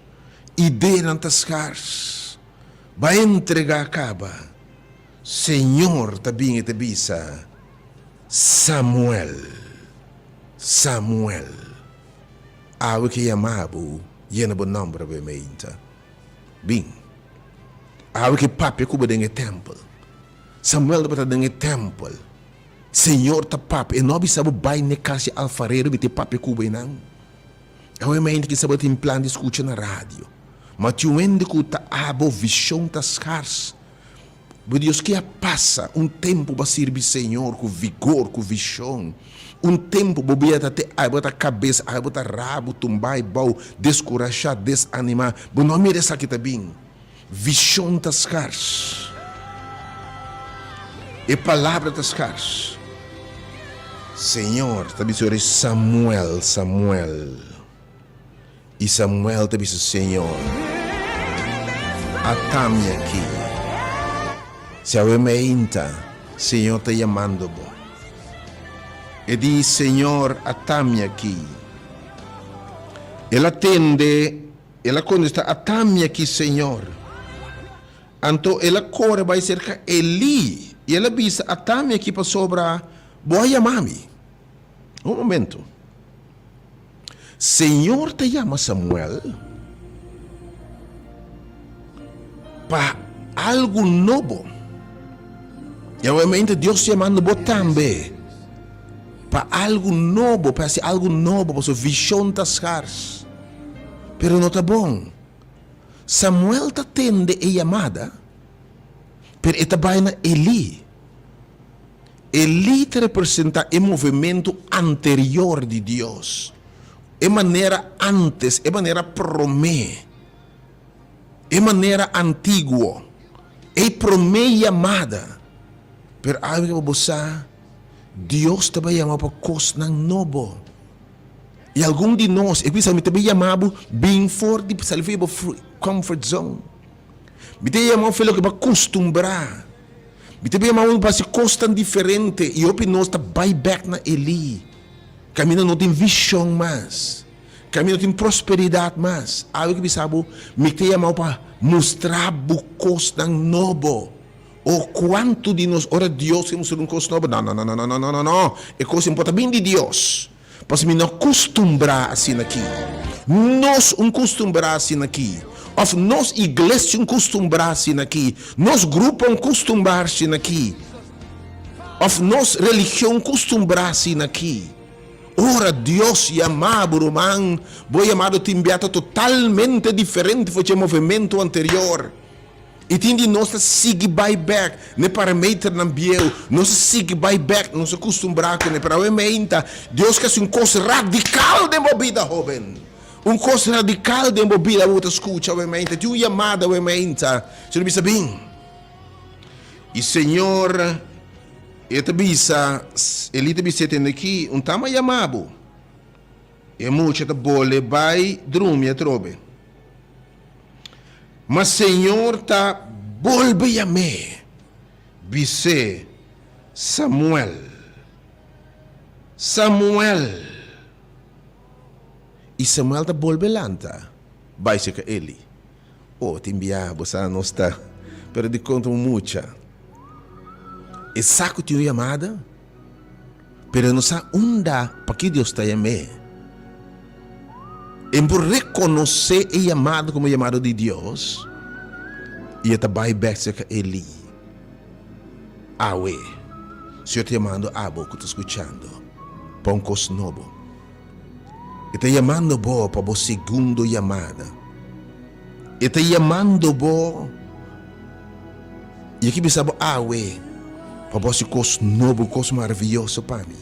ideanan ta skars. Bo a entregá kaba. Señor ta bin i ta bisa, Samuel, Samuel. Awe ke yama bo, yena bo nòmber awe meinta. Bin. Awe ke papia ku bo den e tèmpel. Samuel tabata den e tèmpel. Señor ta papia, e no a bisa bo bai n'e kas di alfarero mi te papia ku bo einan. Awe mainta kisa bo tin plan di skucha na radio, ma tin un hende ku ta abo vishon ta skars. Bo Dios ke a pasa un tempu bo a sirbi Señor ku vigor, ku vishon. Un tempu bo bia ta te ai bo ta kabes, ai bo ta rabu, tumba ai bou, deskurashá, desanimá. Bo no a mira esaki ta bin. Vision ta skars. E palabra ta skars. Señor ta bisa ora Samuel, Samuel. I Samuel ta bisa Señor, Ata mi aki. Si awe meinta, Señor ta yamando bo. E di, Señor, ata mi aki. El a tende. El a kontestá, Ata mi aki, Señor. Anto el a kore bai serka Elí, i el a bisa, Ata mi aki pasobra bo a yama mi. Un momento. Señor ta yama Samuel pa algu nobo. I obviamente Dios ta yamando bo tambe pa algu nobo, pa hasi algu nobo, pasobra vishon ta skars. Pero no ta bon. Samuel ta tende e yamada, pero e ta bai na Elí. Elí ta representá e movementu anterior di Dios, e manera ántes, e manera promé, e manera antiguo, e promé yamada. Pero awe ku bo sa, Dios ta bai yama pa kosnan nobo. I algun di nos, e bisa, mi ta bai yama bo bin for di, sali for di bo comfort zone. Mi ta yama bo for di loke bo a kustumbrá. Mi ta bira maun pa hasi kosnan diferente i hopi nos ta bai bek na Elí. Kaminda no tin vishon mas. Kaminda no tin prosperidat mas. Awe ki bisa bo, mi ta yamau pa mustra bo kosnan nobo. O kuantu di nos ora Dios ke mustra un kos nobo, no, no, no, no, no, no, no, no, e kos ei no por ta bin di Dios. Pasobra mi no kustumbrá asina aki. Nos un kustumbrá asina aki. Òf nos iglesia un kustumbrá asina aki. Nos grupo un kustumbrá asina aki. Òf nos religion un kustumbrá asina aki. Ora Dios yama bo, ruman, bo yamado tin bia ta totalmente diferente for dje movementu anterior. I tin di nos ta sigui bai bek n'e parameternan bieu. Nos ta sigui bai bek, nos a kustumbrá kuné. Pero awe meinta, Dios ke hasi un kos radikal den bo bida, hóben. Un kos radikal den bo bida bo ta skucha awe meinta. Tin un yamada awe meinta. Señor bisa, Bin. I Señor, E ta bisa, Elí ta bis'é, Tende aki, un tama yama bo. E mucha ta bole bai drumi atrobe. Ma Señor ta bolbe yam'é, bis'é, Samuel, Samuel! I Samuel ta bolbe lanta bai serka Eli. O, tin bia bo sa nos ta pero di konta un mucha. E sa ku tin un yamada, pero e no sa unda paki Dios ta yam'é. E por rekonosé e yamada komo yamada di Dios i e ta bai bèk serka Elí. Awe, Señor ta yamando abo ku ta skuchando pa un kos nobo. E ta yamando bo pa bo segundo yamada. E ta yamando bo i e ke bisa bo awe pa bo hasi kos nobo, kos maravioso pa mi.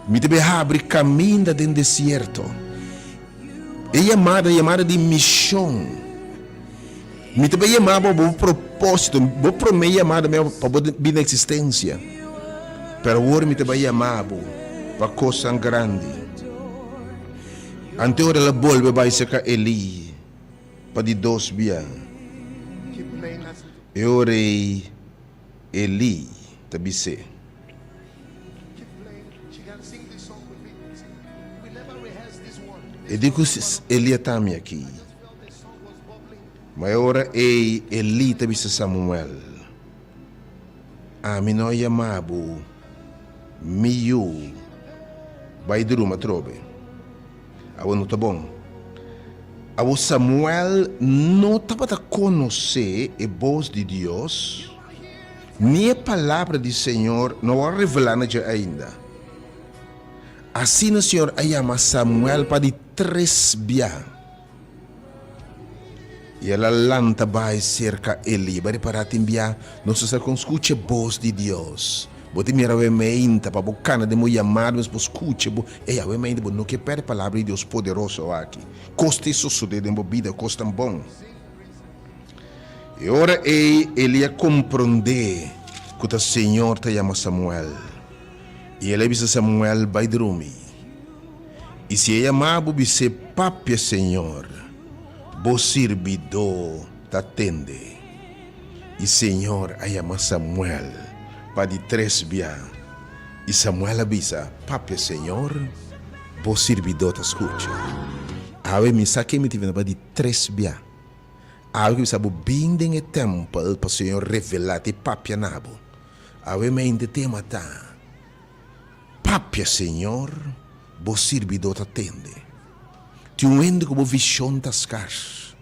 Mi ta bai habri kaminda den desierto. E yamada, yamada di mishon. Mi ta bai yama bo bo propósito, bo promé yamada mi pa bo bini na eksistensia. Pero awor mi ta bai yama bo pa kosnan grandi. Ante ora el a bolbe bai serka Elí pa di dos bia. E ora ei Elí ta bis'é. E di ku Elí a tami aki. Ma e ora ei Elí ta bisa Samuel, Ami no a yama bo, mi yu, bai druma atrobe. Awor no ta bon. Awor Samuel no tabata konosé e bos di Dios, ni e palabra di señor no a revelá na dje ainda. Asina señor a yama Samuel pa di tres bia. I el a lanta bai serka Elí. Bo a repará tin bia nos ta sa kon skucha e bos di Dios. Bo tin mira awe meinta pa bo kana den bo yamada mes bo skucha bo. Ey, awe meinta bo no ke pèrdè palabra di Dios poderoso aki. Kos ta sosodé den bo bida, kos tan bon. E ora ey Elí a komprondé ku ta Señor ta yama Samuel. I el a bisa Samuel, Bai drumi. I si e yama bo bis'é, Papia, Señor, bo sirbidó ta tende. I Señor a yama Samuel pa di tres bia, i Samuel a bisa, Papia, Señor, bo sirbidó ta skucha. Awe mi sa ke mi ta bini pa di tres bia. Awe ke mi sa bo bin den e tèmpel pa Señor revelá te papia na bo. Awe mente tema ta. Papia, Señor, bo sirbidó ta tende. Tin un hende ku bo vishon ta skars.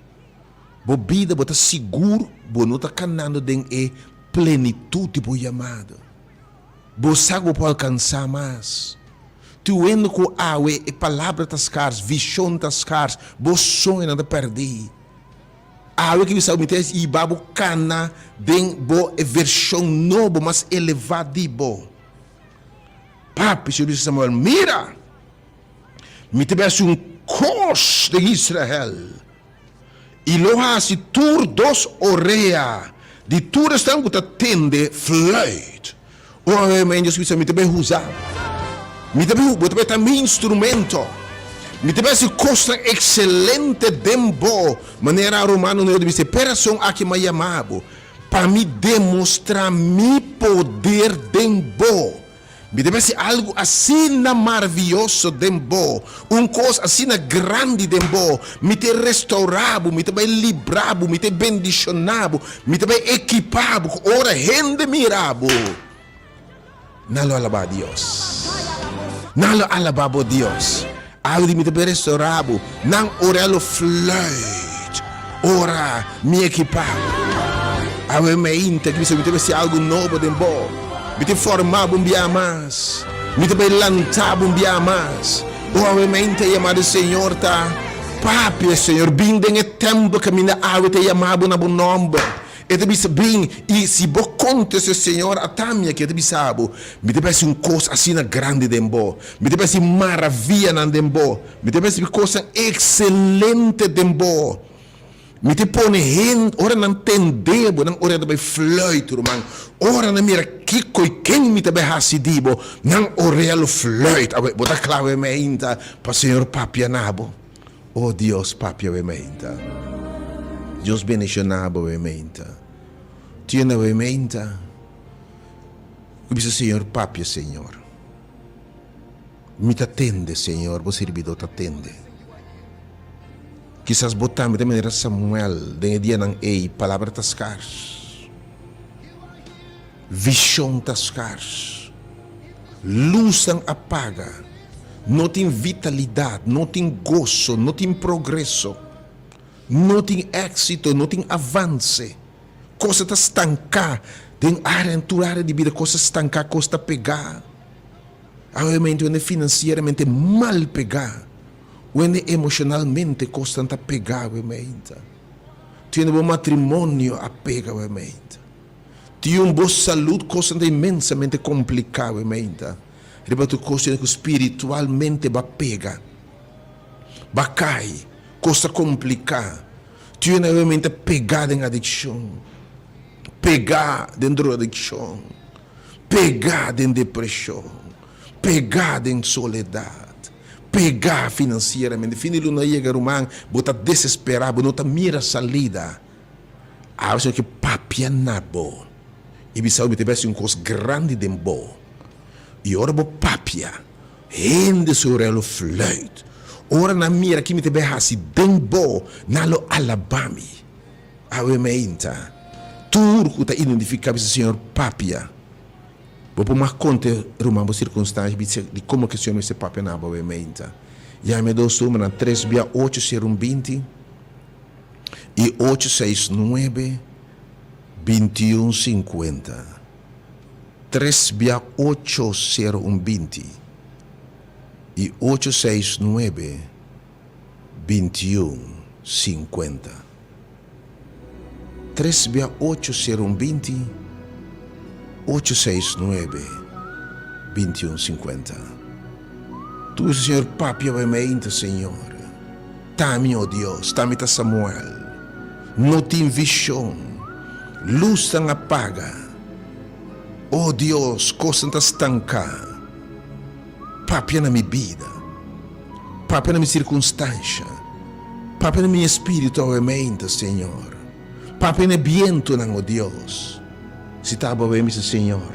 Bo bida bo ta sigur bo no ta kanando den e plenitut di bo yamado. Bo sa ku bo por alkansá mas. Tin un hende ku awe e palabra ta skars, vishon ta skars, bo soñonan ta pèrdí. Awe ki bisa mi ta hiba bo kana den bo e vershon nobo mas elevá di bo. Papi, Señor bisa Samuel, Mira! Mi ta bai hasi un kos den Israel, i lo hasi tur dos orea di tur esnan ku ta tende fluit. Ora mi Dios bisa, Mi ta bai usa bo. Mi ta bai, bo ta bai ta mi instrumento. Mi ta bai hasi kosnan ekselente den bo. Manera Romano nuebe ta bisa, E perason aki mi a yama bo, pa mi demostrá mi poder den bo. Mi ta hasi algu asina maravioso den bo, un kos asina grandi den bo. Mi ta restourá bo, mi ta bai librá bo, mi ta bendishoná bo, mi ta bai ekipá bo ku ora hende mira bo, nan lo alabá Dios. Nan lo alabá bo Dios. Awe di mi ta bai restourá bo, nan orea lo fluit ora mi ekipá bo. Awe meinta ki bisa mi ta bai hasi algu nobo den bo. Mi ta forma bo un bia mas. Mi ta bai lanta bo un bia mas. O awe meinta e yamada di Señor ta papia, Señor, bin den e tempel kaminda awe ta yama bo na bo nomber. E ta bisa, Bin, i si bo kontesta, Señor, ata mi aki, e ta bisa bo, Mi ta bai hasi un kos asina grandi den bo. Mi ta bai hasi maravianan den bo. Mi ta bai hasi kosnan ekselente den bo. Mi ta pone hende, ora nan tende bo, nan orea ta bai fluit, ruman. Ora nan mira kiko i ken mi ta bai hasi di bo, nan orea lo fluit. Awe, bo ta kla awe meinta pa Señor papia na bo? O Dios, papia awe meinta. Dios bendiciona bo awe meinta. Tiene awe meinta. Ku bisa Señor, papia, Señor. Mi ta tende, Señor, bo sirbidó ta tende. Kisas bo tambe ta manera Samuel den e dianan ei, palabra ta skars, vishon ta skars, lusnan a paga, no tin vitalidat, no tin goso, no tin progreso, no tin éksito, no tin avanse, kos ta stanká den área, tur área di bida kos ta stanká, kos ta pegá. Awe hende finansieramente mal pegá. Wende emocionalmente cosnan ta pega awe meinta. Tin bo matrimonio a pega awe meinta. Tin bo salud cosnan ta inmensamente complica awe meinta. Riba tur cos tin cu spiritualmente bo a pega, bo a cay, cos ta complica. Tin awe meinta pega den adiccion, pega den drogadiccion, pega den depresion, pega den soledad. Pegá finansieramente. Fin di luna yega ruman, bo ta desesperá, bo no ta mira salida. Awe Señor ke papia na bo i bisa bo mi ta bai hasi un kos grandi den bo. I ora bo papia, hende su orea lo fluit. Ora nan mira ki mi ta bai hasi den bo, nan lo alabá mi. Awe meinta, tur ku ta identifiká bisa Señor papia. Bo por mas konta e ruman bo sirkunstansha bisa di komo ke Señor mester papia na bo awe meinta. Yama e dos numbernan, tres bia ocho sero un binti i ocho seis nuebe bintiun sinkuenta. Tres bia ocho sero un binti i ocho seis nuebe bintiun sinkuenta. Tres bia ocho sero un binti, ocho seis nuebe, binti un sinkuenta. Tu Señor papia bai meinta, Señor. T'ami, o Dios, t'ami ta Samuel. No tin vishon, lusnan a paga. O Dios, kosnan ta stanká. Papia na mi bida. Papia na mi sirkunstansha. Papia na mi espiritu awe meinta, Señor. Papia na e bientunan, o Dios. Si ta abo awe mi bisa, Señor,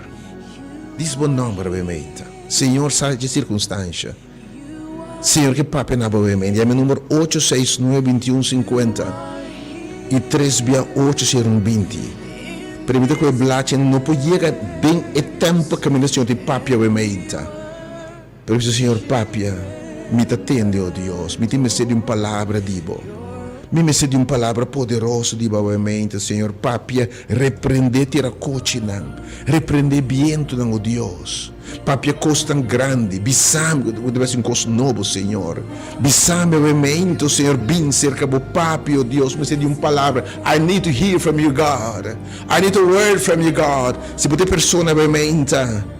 dis bo nomber awe meinta. Señor sa dje sirkunstansha. Señor ke papia na abo awe meinta. Yama e number ocho seis nuebe bintiun sinkuenta i tres bia ocho sero un binti. Pero mi ta ku e blachi no por yega den e tempo kaminda Señor tin papia awe meinta. Pero bisa Señor papia, mi ta tende, o Dios, mi tin mester di un palabra di bo. Mi mester di un palabra poderoso di bo awe mente, Señor, papia, reprende tirakochinan, reprende bientunan, o Dios. Papia kosnan grandi, bisami ku ta bai un kos nobo, Señor. Bisami awe mente, o Señor, bin serka bo papia, o Dios, mester di un palabra. I need to hear from you, God. I need a word from you, God. Si bo ta e persona awe mente,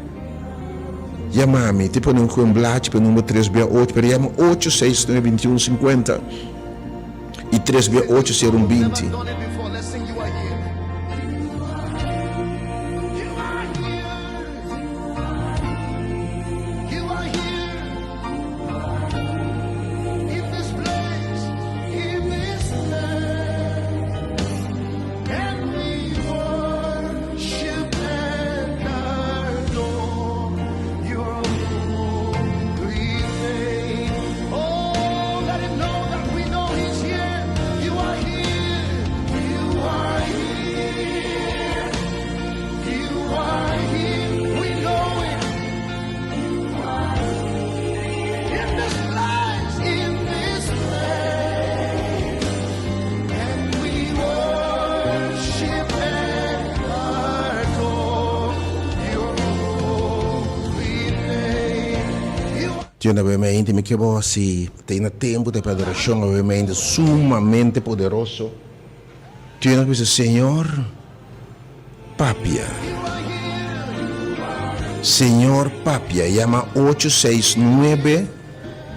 Yama mi, te pone un ku un blachi pa e number tres bia ocho, pero yama ocho seis nuebe bintiun sinkuenta i tres bia ocho sero un binti. Dios nuevamente mi ke bo hasi ta na tempu di adorashon nuevamente sumamente poderoso. Dios nos bisa Señor papia. Señor papia yama ocho seis nuebe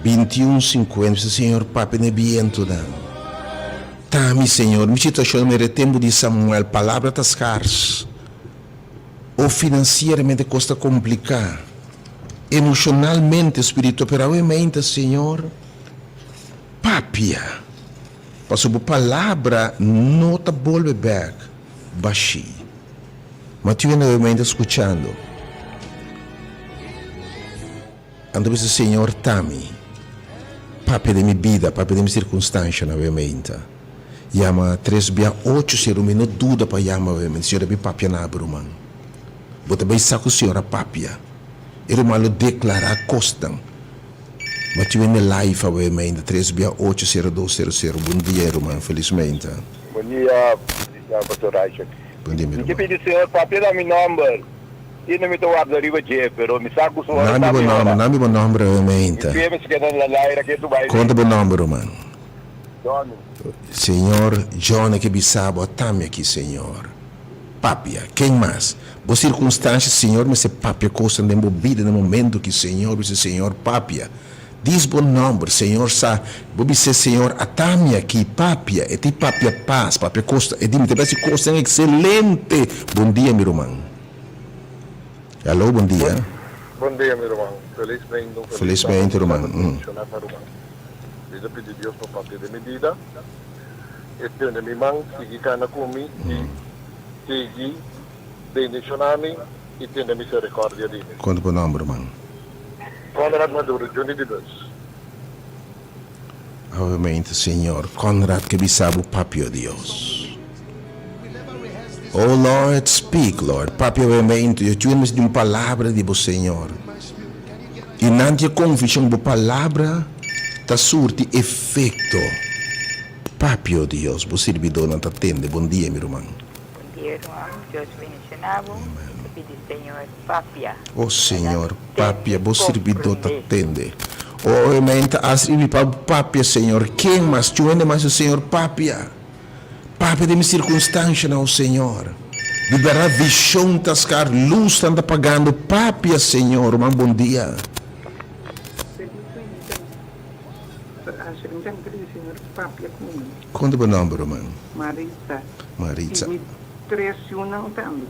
bintiun sinkuenta bisa Señor papia na e bientunan. Ta mi Señor mi situashon mira e tempu di Samuel palabra ta skars o finansieramente kos ta kompliká emoshonalmente spiritual pero awe meinta Señor papia pasobra bo palabra no ta bolbe bek bashí. Matthew nuevamente skuchando. Anto bisa, Señor, ta mi. Papia den mi bida, papia den mi sirkunstansha nuevamente. Yama tres bia ocho, Señor, mi no duda pa yama nuevamente. Señor, mi papia na bo, ruman. Bo ta bai sa ku Señor a papia. E ruman lo deklará kosnan. Matthew in the live awe tres bia ocho sero dos sero sero. Bon dia, ruman. Felismente. Bon dia, Pastor Isaac. Bon dia, mi Mi ke ruman. pidi Señor papia na mi nomber. I no mi ta warda riba dje, pero mi sa ku su ora Nami ta bo mi nomber, ora. nami bo nomber awe Mi meinta. pie mester keda na laira ke tu bai Konta di. bo nomber, ruman. Johnny. Señor, Johnny ke bisa bo, atami aki, Señor. Papia. Ken mas? Bo sirkunstansha, Señor mester papia kosnan den bo bida na momento ki Señor bisa, Señor, papia. Dis bo nomber, Señor sa, bo bis'é, Señor, ata mi aki, papia, e tin papia pas, papia kos, e di mi ta besi kosnan ekselente. Bon dia, mi ruman. Aló, bon dia. Bon dia, mi ruman. Felis meintu, un felis Felis sábado, meintu, ruman. Sábado bendishoná pa ruman. Mi ta pidi Dios pa papia den mi bida, e tene mi man, sigui kana ku mi i sigui bendishoná mi i tene misericordia di mi. Konta bo nomber, ruman. Conrad Maduro, Juni di bus. Obviamente Señor, Conrad ke bisa bo papia Dios. Oh Lord, speak Lord, papia obviamente, yo tune di un palabra di bo Señor. I nan tin e konvishon bo palabra ta surti efekto. Papia Dios, bo sirbidónan ta tende. Bon dia mi ruman. Bon dia ruman, Dios bendiciona bo, mi ta pidi Señor papia. O Señor, papia, bo sirbidó ta tende. O e ta a sirbi pa bo papia, Señor. Ken mas? Cu hende mas? O Señor, papia. Papia den mi sirkunstanshanan, o Señor. Di bèrdat vishon ta skar, lusnan ta pagando. Papia, Señor. Ruman, bon dia. Kon ta bo nòmber, ruman? Maritza. Maritza. I mi tres yunan tambe.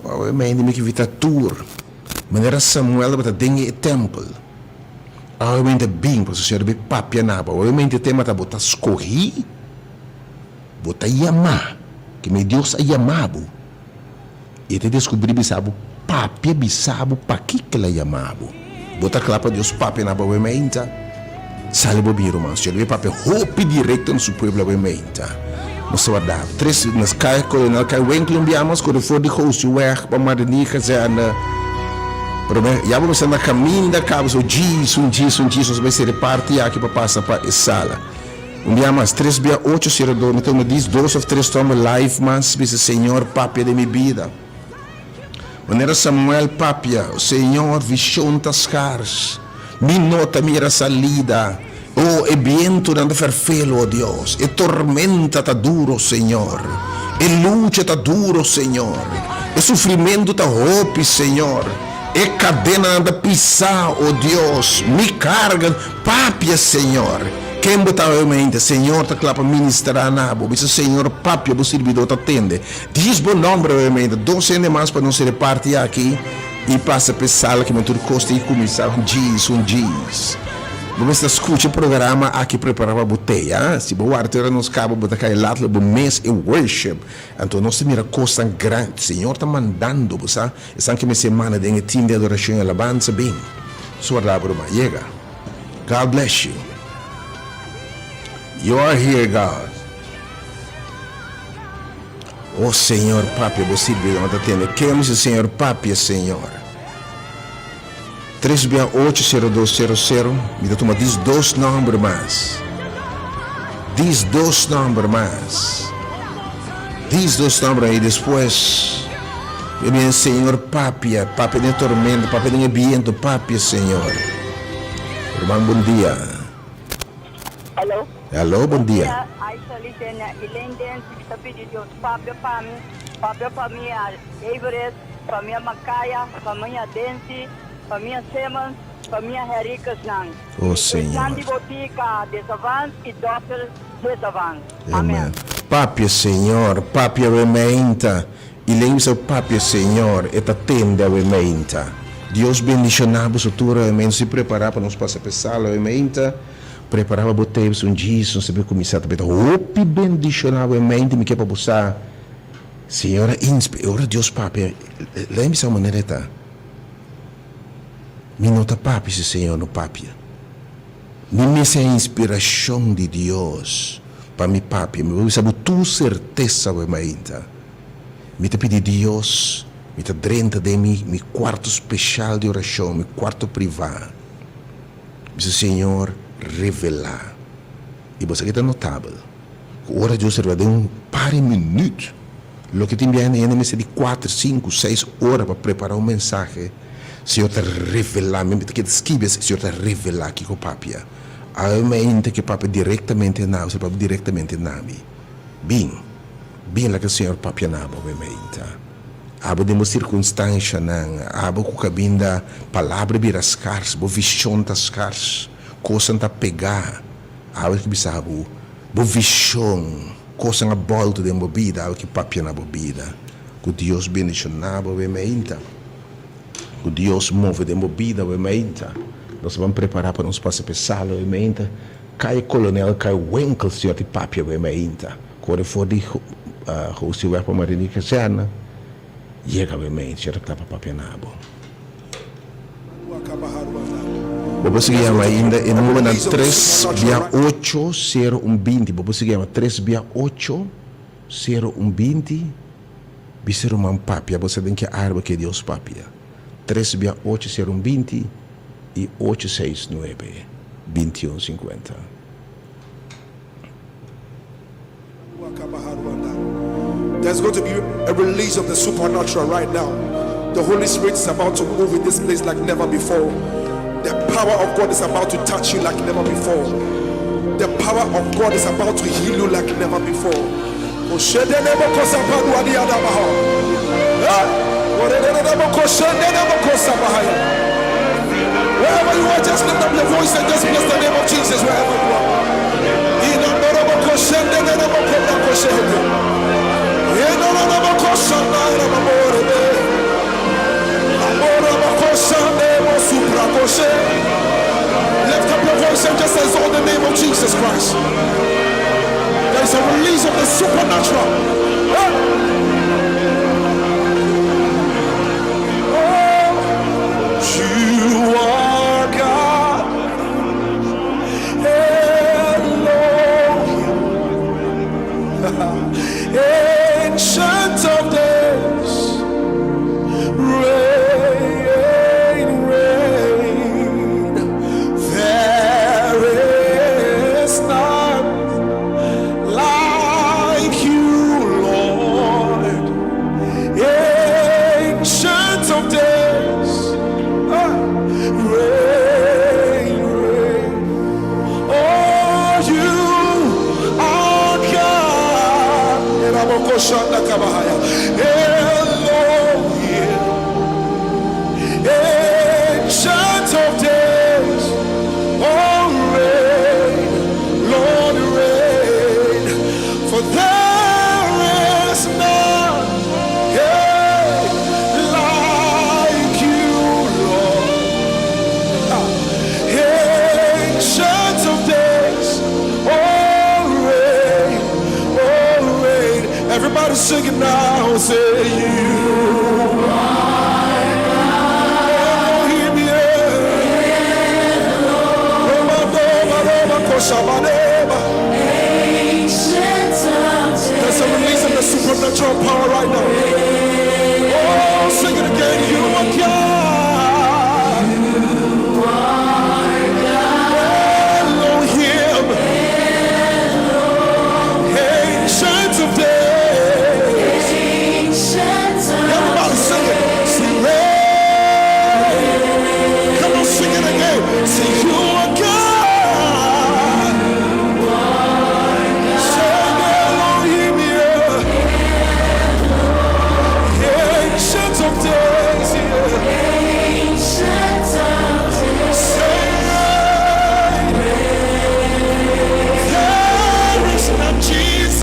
Awe mei mi ki vita tur manera Samuel tabata den e tempel. Awe mei ta bin pasobra Señor a bin papia na bo. Awe mei tema ta bo ta skohí, bo ta yamá, ke mei Dios a yamá bo. I e ta deskubrí bisa bo papia bisa bo pakiko el a yamá bo. Bo ta kla pa Dios papia na bo awe mei ta? Sali bo bin ruman. Señor a papia hopi directo na su pueblo awe meinta. Nos ta warda tres nos kai Kolonel kai Winkel un bia mas kore for di Gooseweg pa Mardenigazerne. Pero ya bo mester na kaminda kaba so djis un djis un djis nos bai sere parti aki pa pasa pa e sala. Un bia mas, tres bia ocho sero dos, mi ta unda dis dos of tres tòmber live mas bisa Señor papia den mi bida. Manera Samuel papia, Señor vishon ta skars, mi no ta mira salida, o e bientunan ta ferfelu, o Dios, e tormenta ta duro, Señor, e lucha ta duro, Señor, e sufrimentu ta hopi, Señor, e kadenanan ta pisá, o Dios, mi karga, papia, Señor. Ken bo ta awe Señor ta kla pa ministrá na bo. Bisa, Señor, papia, bo sirbidó ta tende. Dies bo nomber awe Dos hende mas pa nos reparti aki i pasa p'e sala ki men tur kos tin kuminsá un djis un djis. Bo mester skucha e programa aki prepará pa bo tei, a. Si bo warda te ora nos kaba bo ta kai lat lo bo mes e worship. Anto nos ta mira kosnan grandi. Señor ta mandando bo sa. Esnan ke mester manda den e team di adorashon i alabansa bin. Suarda bo ruman. Yega. God bless you. You are here God. Oh Señor papia bo sirbidor ta tende ken mi Señor papia Señor. Tres bia ocho sero dos sero sero mi ta tuma dis dos nomber mas. Dis dos nomber mas. Dis dos nomber y despues mi bien Señor papia papia den e tormenta papia den e biento papia Señor. Ruman bon dia. Aló. Aló, bon dia. Bon dia, Aisha Licenia Elaine Densi, mi ta pidi Dios papia pa mi, papia pa mi a Everest, famia Macaya, famia Densi, famia Simmons, famia Henriqueznan. Oh, I esnan Señor. di botica Desavans i Dokter Desavans. Amen. Amen. Papia, Señor, papia awe meinta. Elaine bisa papia, Señor, e ta tende awe meinta. Dios bendiciona boso tur awe meinta. Si prepara pa nos pasa p'e sala awe meinta. Prepara pa bo tapes un djis nos ta bin kuminsá ta beta hopi bendishoná bo e mente mi ke pa bo sa Señor a inspi ora Dios papia lei mi sa manera e ta mi no ta papia si Señor no papia mi mester e inspirashon di Dios pa mi papia mi por bisa bo tur sertesa bo e mainta mi ta pidi Dios mi ta drenta den mi mi kuarto speshal di orashon mi kuarto privá. Bisa Señor revelá. I bo sa ke ta notabel? Ku ora Dios revelá den un par di minüt, loke tin biaha hende mester di kuater, sinku, seis ora pa prepará un mensahe, Señor ta revelá, mi ta keda skibi esei, Señor ta revelá kiko papia. Awe mainta ke papia direktamente na bo, Señor papia direktamente na mi. Bin, bin laga Señor papia na bo awe mainta. Abo den bo sirkunstanshanan, abo ku kabinda palabra bira skars, bo vishon ta skars, kosnan ta pegá. Abo ki bisa bo, bo vishon, kosnan a bòltu den bo bida, abo ki papia na bo bida. Ku Dios bendishoná bo awe meinta. Ku Dios move den bo bida awe meinta. Nos ta ban prepará pa nos pasa p'e sala awe meinta. Kai Kolonel Kai Winkel Señor ti papia awe meinta. Kore for di Josiweg pa Marini Kazerne, yega be mei, cierto kla pa papia na bo. Bo por sigui yama ainda e numbernan tres bia ocho sero un binti. Bo por sigui yama tres bia ocho sero un binti. Bisa ruman papia, bo sa den ke área bo ke Dios papia. Tres bia ocho sero un binti i ocho seis nuebe binti un sinkuenta. There's going to be a release of the supernatural right now. The Holy Spirit is about to move in this place like never before. The power of God is about to touch you like never before. The power of God is about to heal you like never before. Wherever you are, just lift up your voice and just bless the name of Jesus wherever you are. Lift up your voice and just exalt the name of Jesus Christ. There is a release of the supernatural. Oh, you are God. Elohim. Ancient of days, reign. sing it now. Say you are Elohim, yeah. Roma, Roma, Roma, Koshabaneba. There's a release of the supernatural power right now. Oh, sing it again. You are God. Elohim. Ancient of days. Everybody sing it. Sing it. Come on, sing it again. Say you are God. Say Elohim, yeah. Ancient of days, yeah. Say there is none Jesus.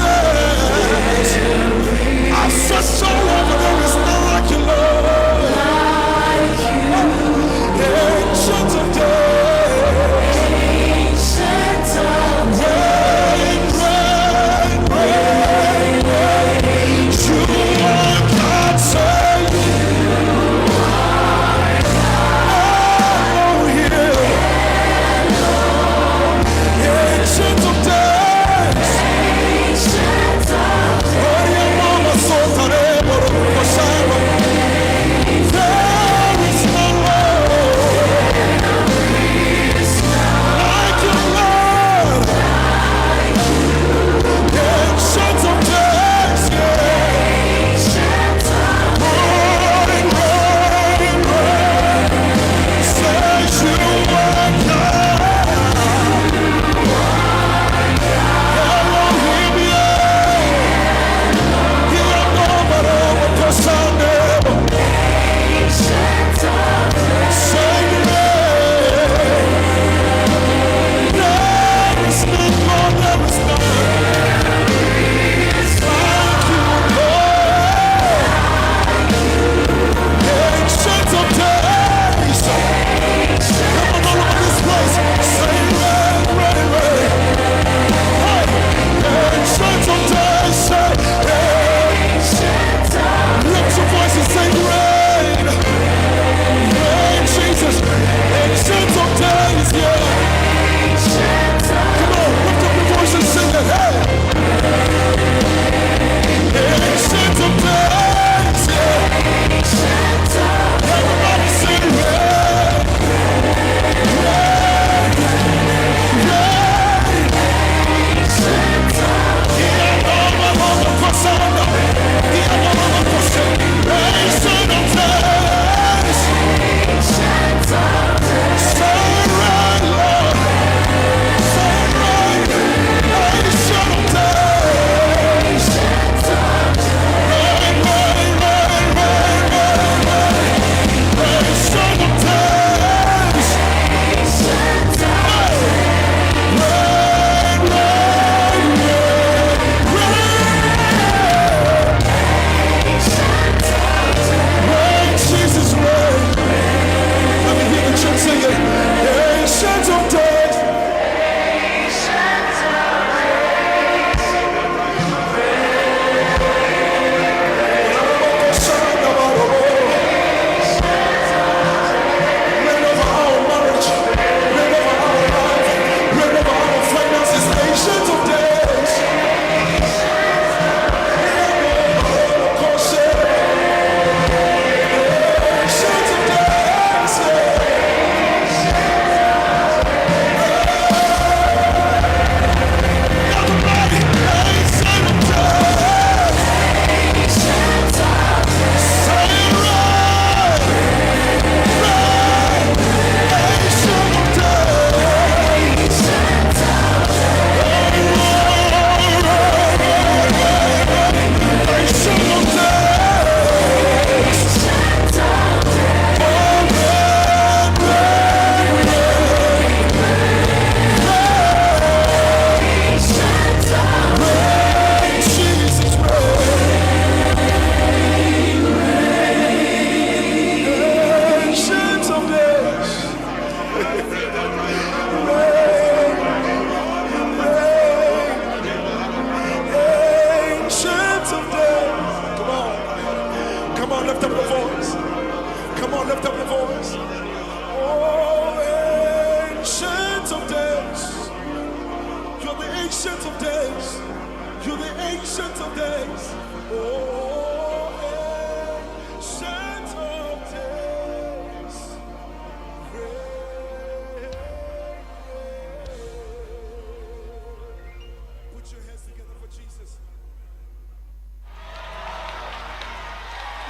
I searched all over, there is none like you, Lord. Ancient of days.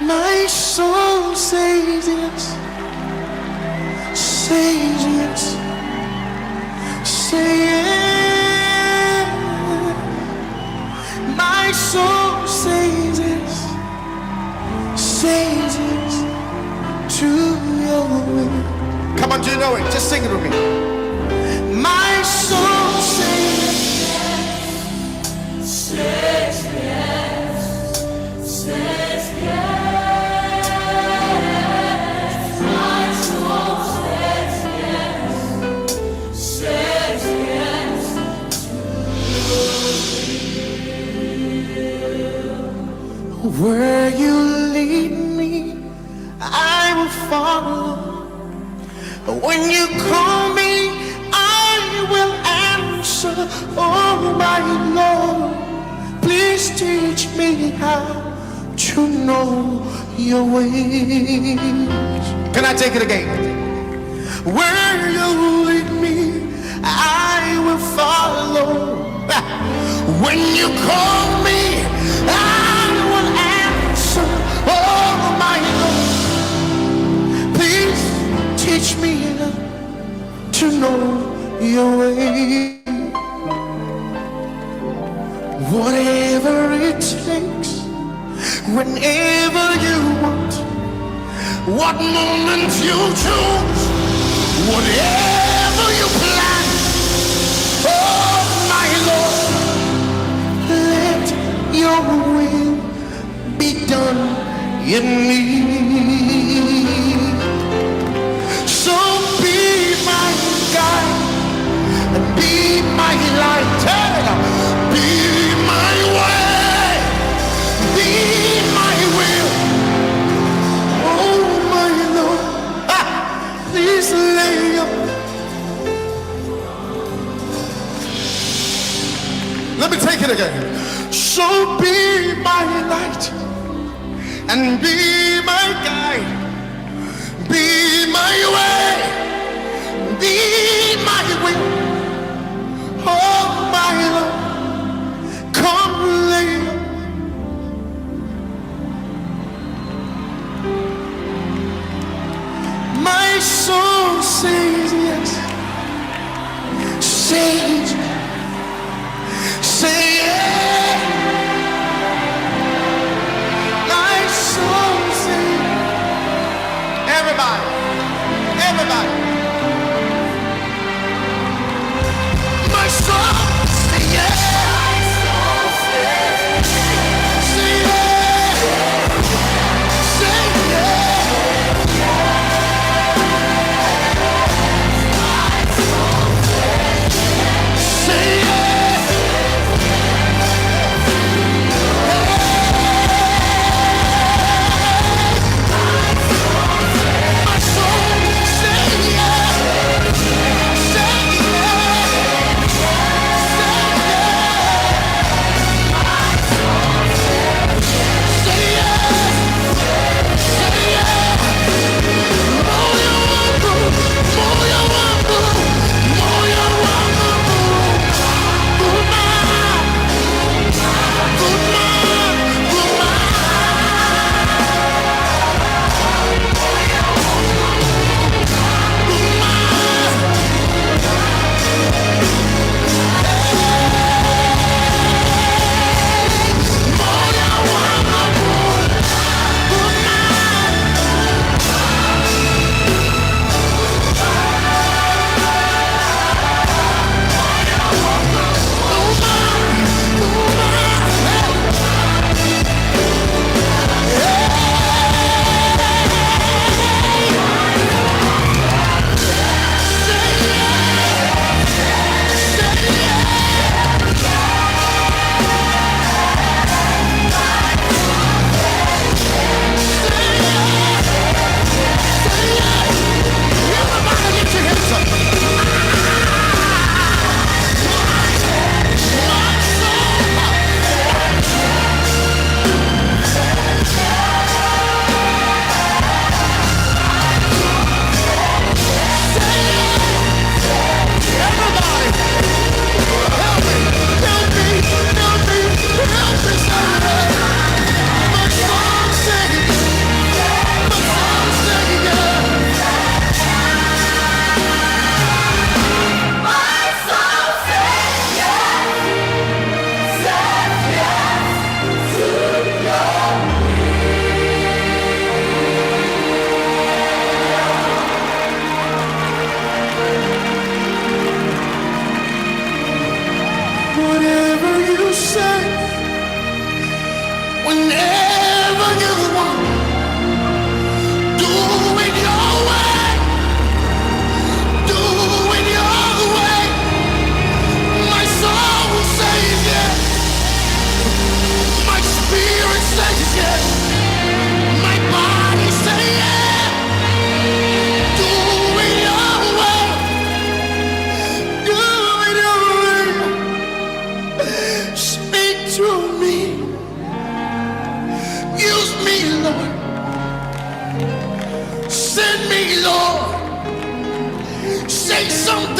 My soul says yes, says yes, say yes. My soul says yes, says yes to your will. Come on, do you know it? Just sing it with me. My soul says Says yes, says yes. My soul says yes, says yes to Where you lead me, I will follow. When you call me, I will answer. Oh, my Lord, please teach me how to know your ways. Can I take it again? Where you lead me, I will follow. When you call me, I will answer. Oh, my Lord, please teach me to know your way. Whatever it takes, whenever you want, what moment you choose, whatever you plan, oh my Lord, let your will be done in me. So be my guide and be my light, hey, be my way, be my will. Oh my Lord, ah, please lay your. Let me take it again. So be my light and be my guide, be my way, be my will. Oh my Lord, come lay. My soul says yes, says, say yes. My soul says, everybody, everybody. My soul say yes, say yes, say yes.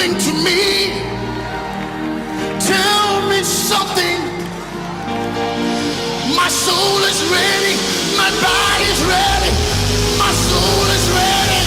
something to me. Tell me something. My soul is ready. My body's ready. My soul is ready.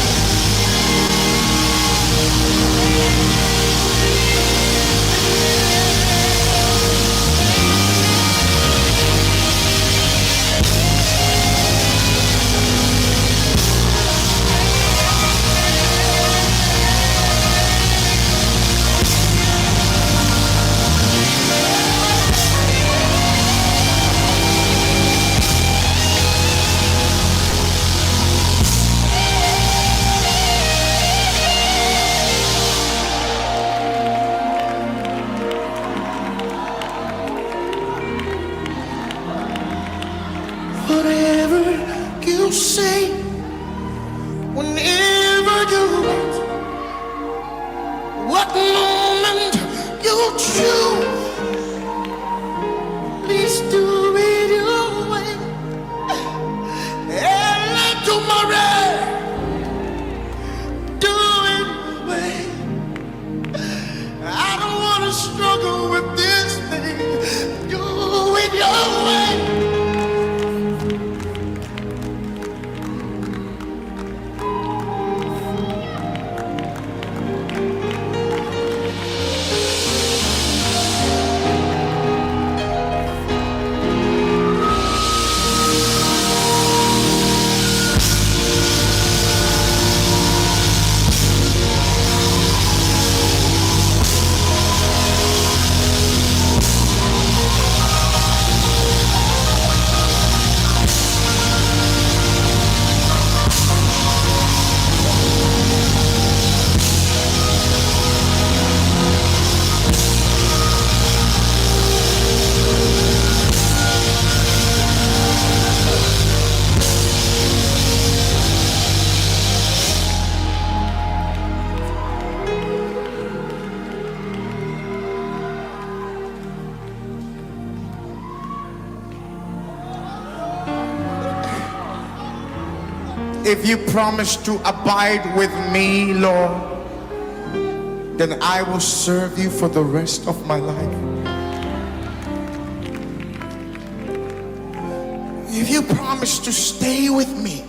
Whatever you say, whenever you want, what moment you choose, please do it your way. And tomorrow, do it your way. I don't want to struggle with this thing. Do it your way. If you promise to abide with me, Lord, then I will serve you for the rest of my life. If you promise to stay with me,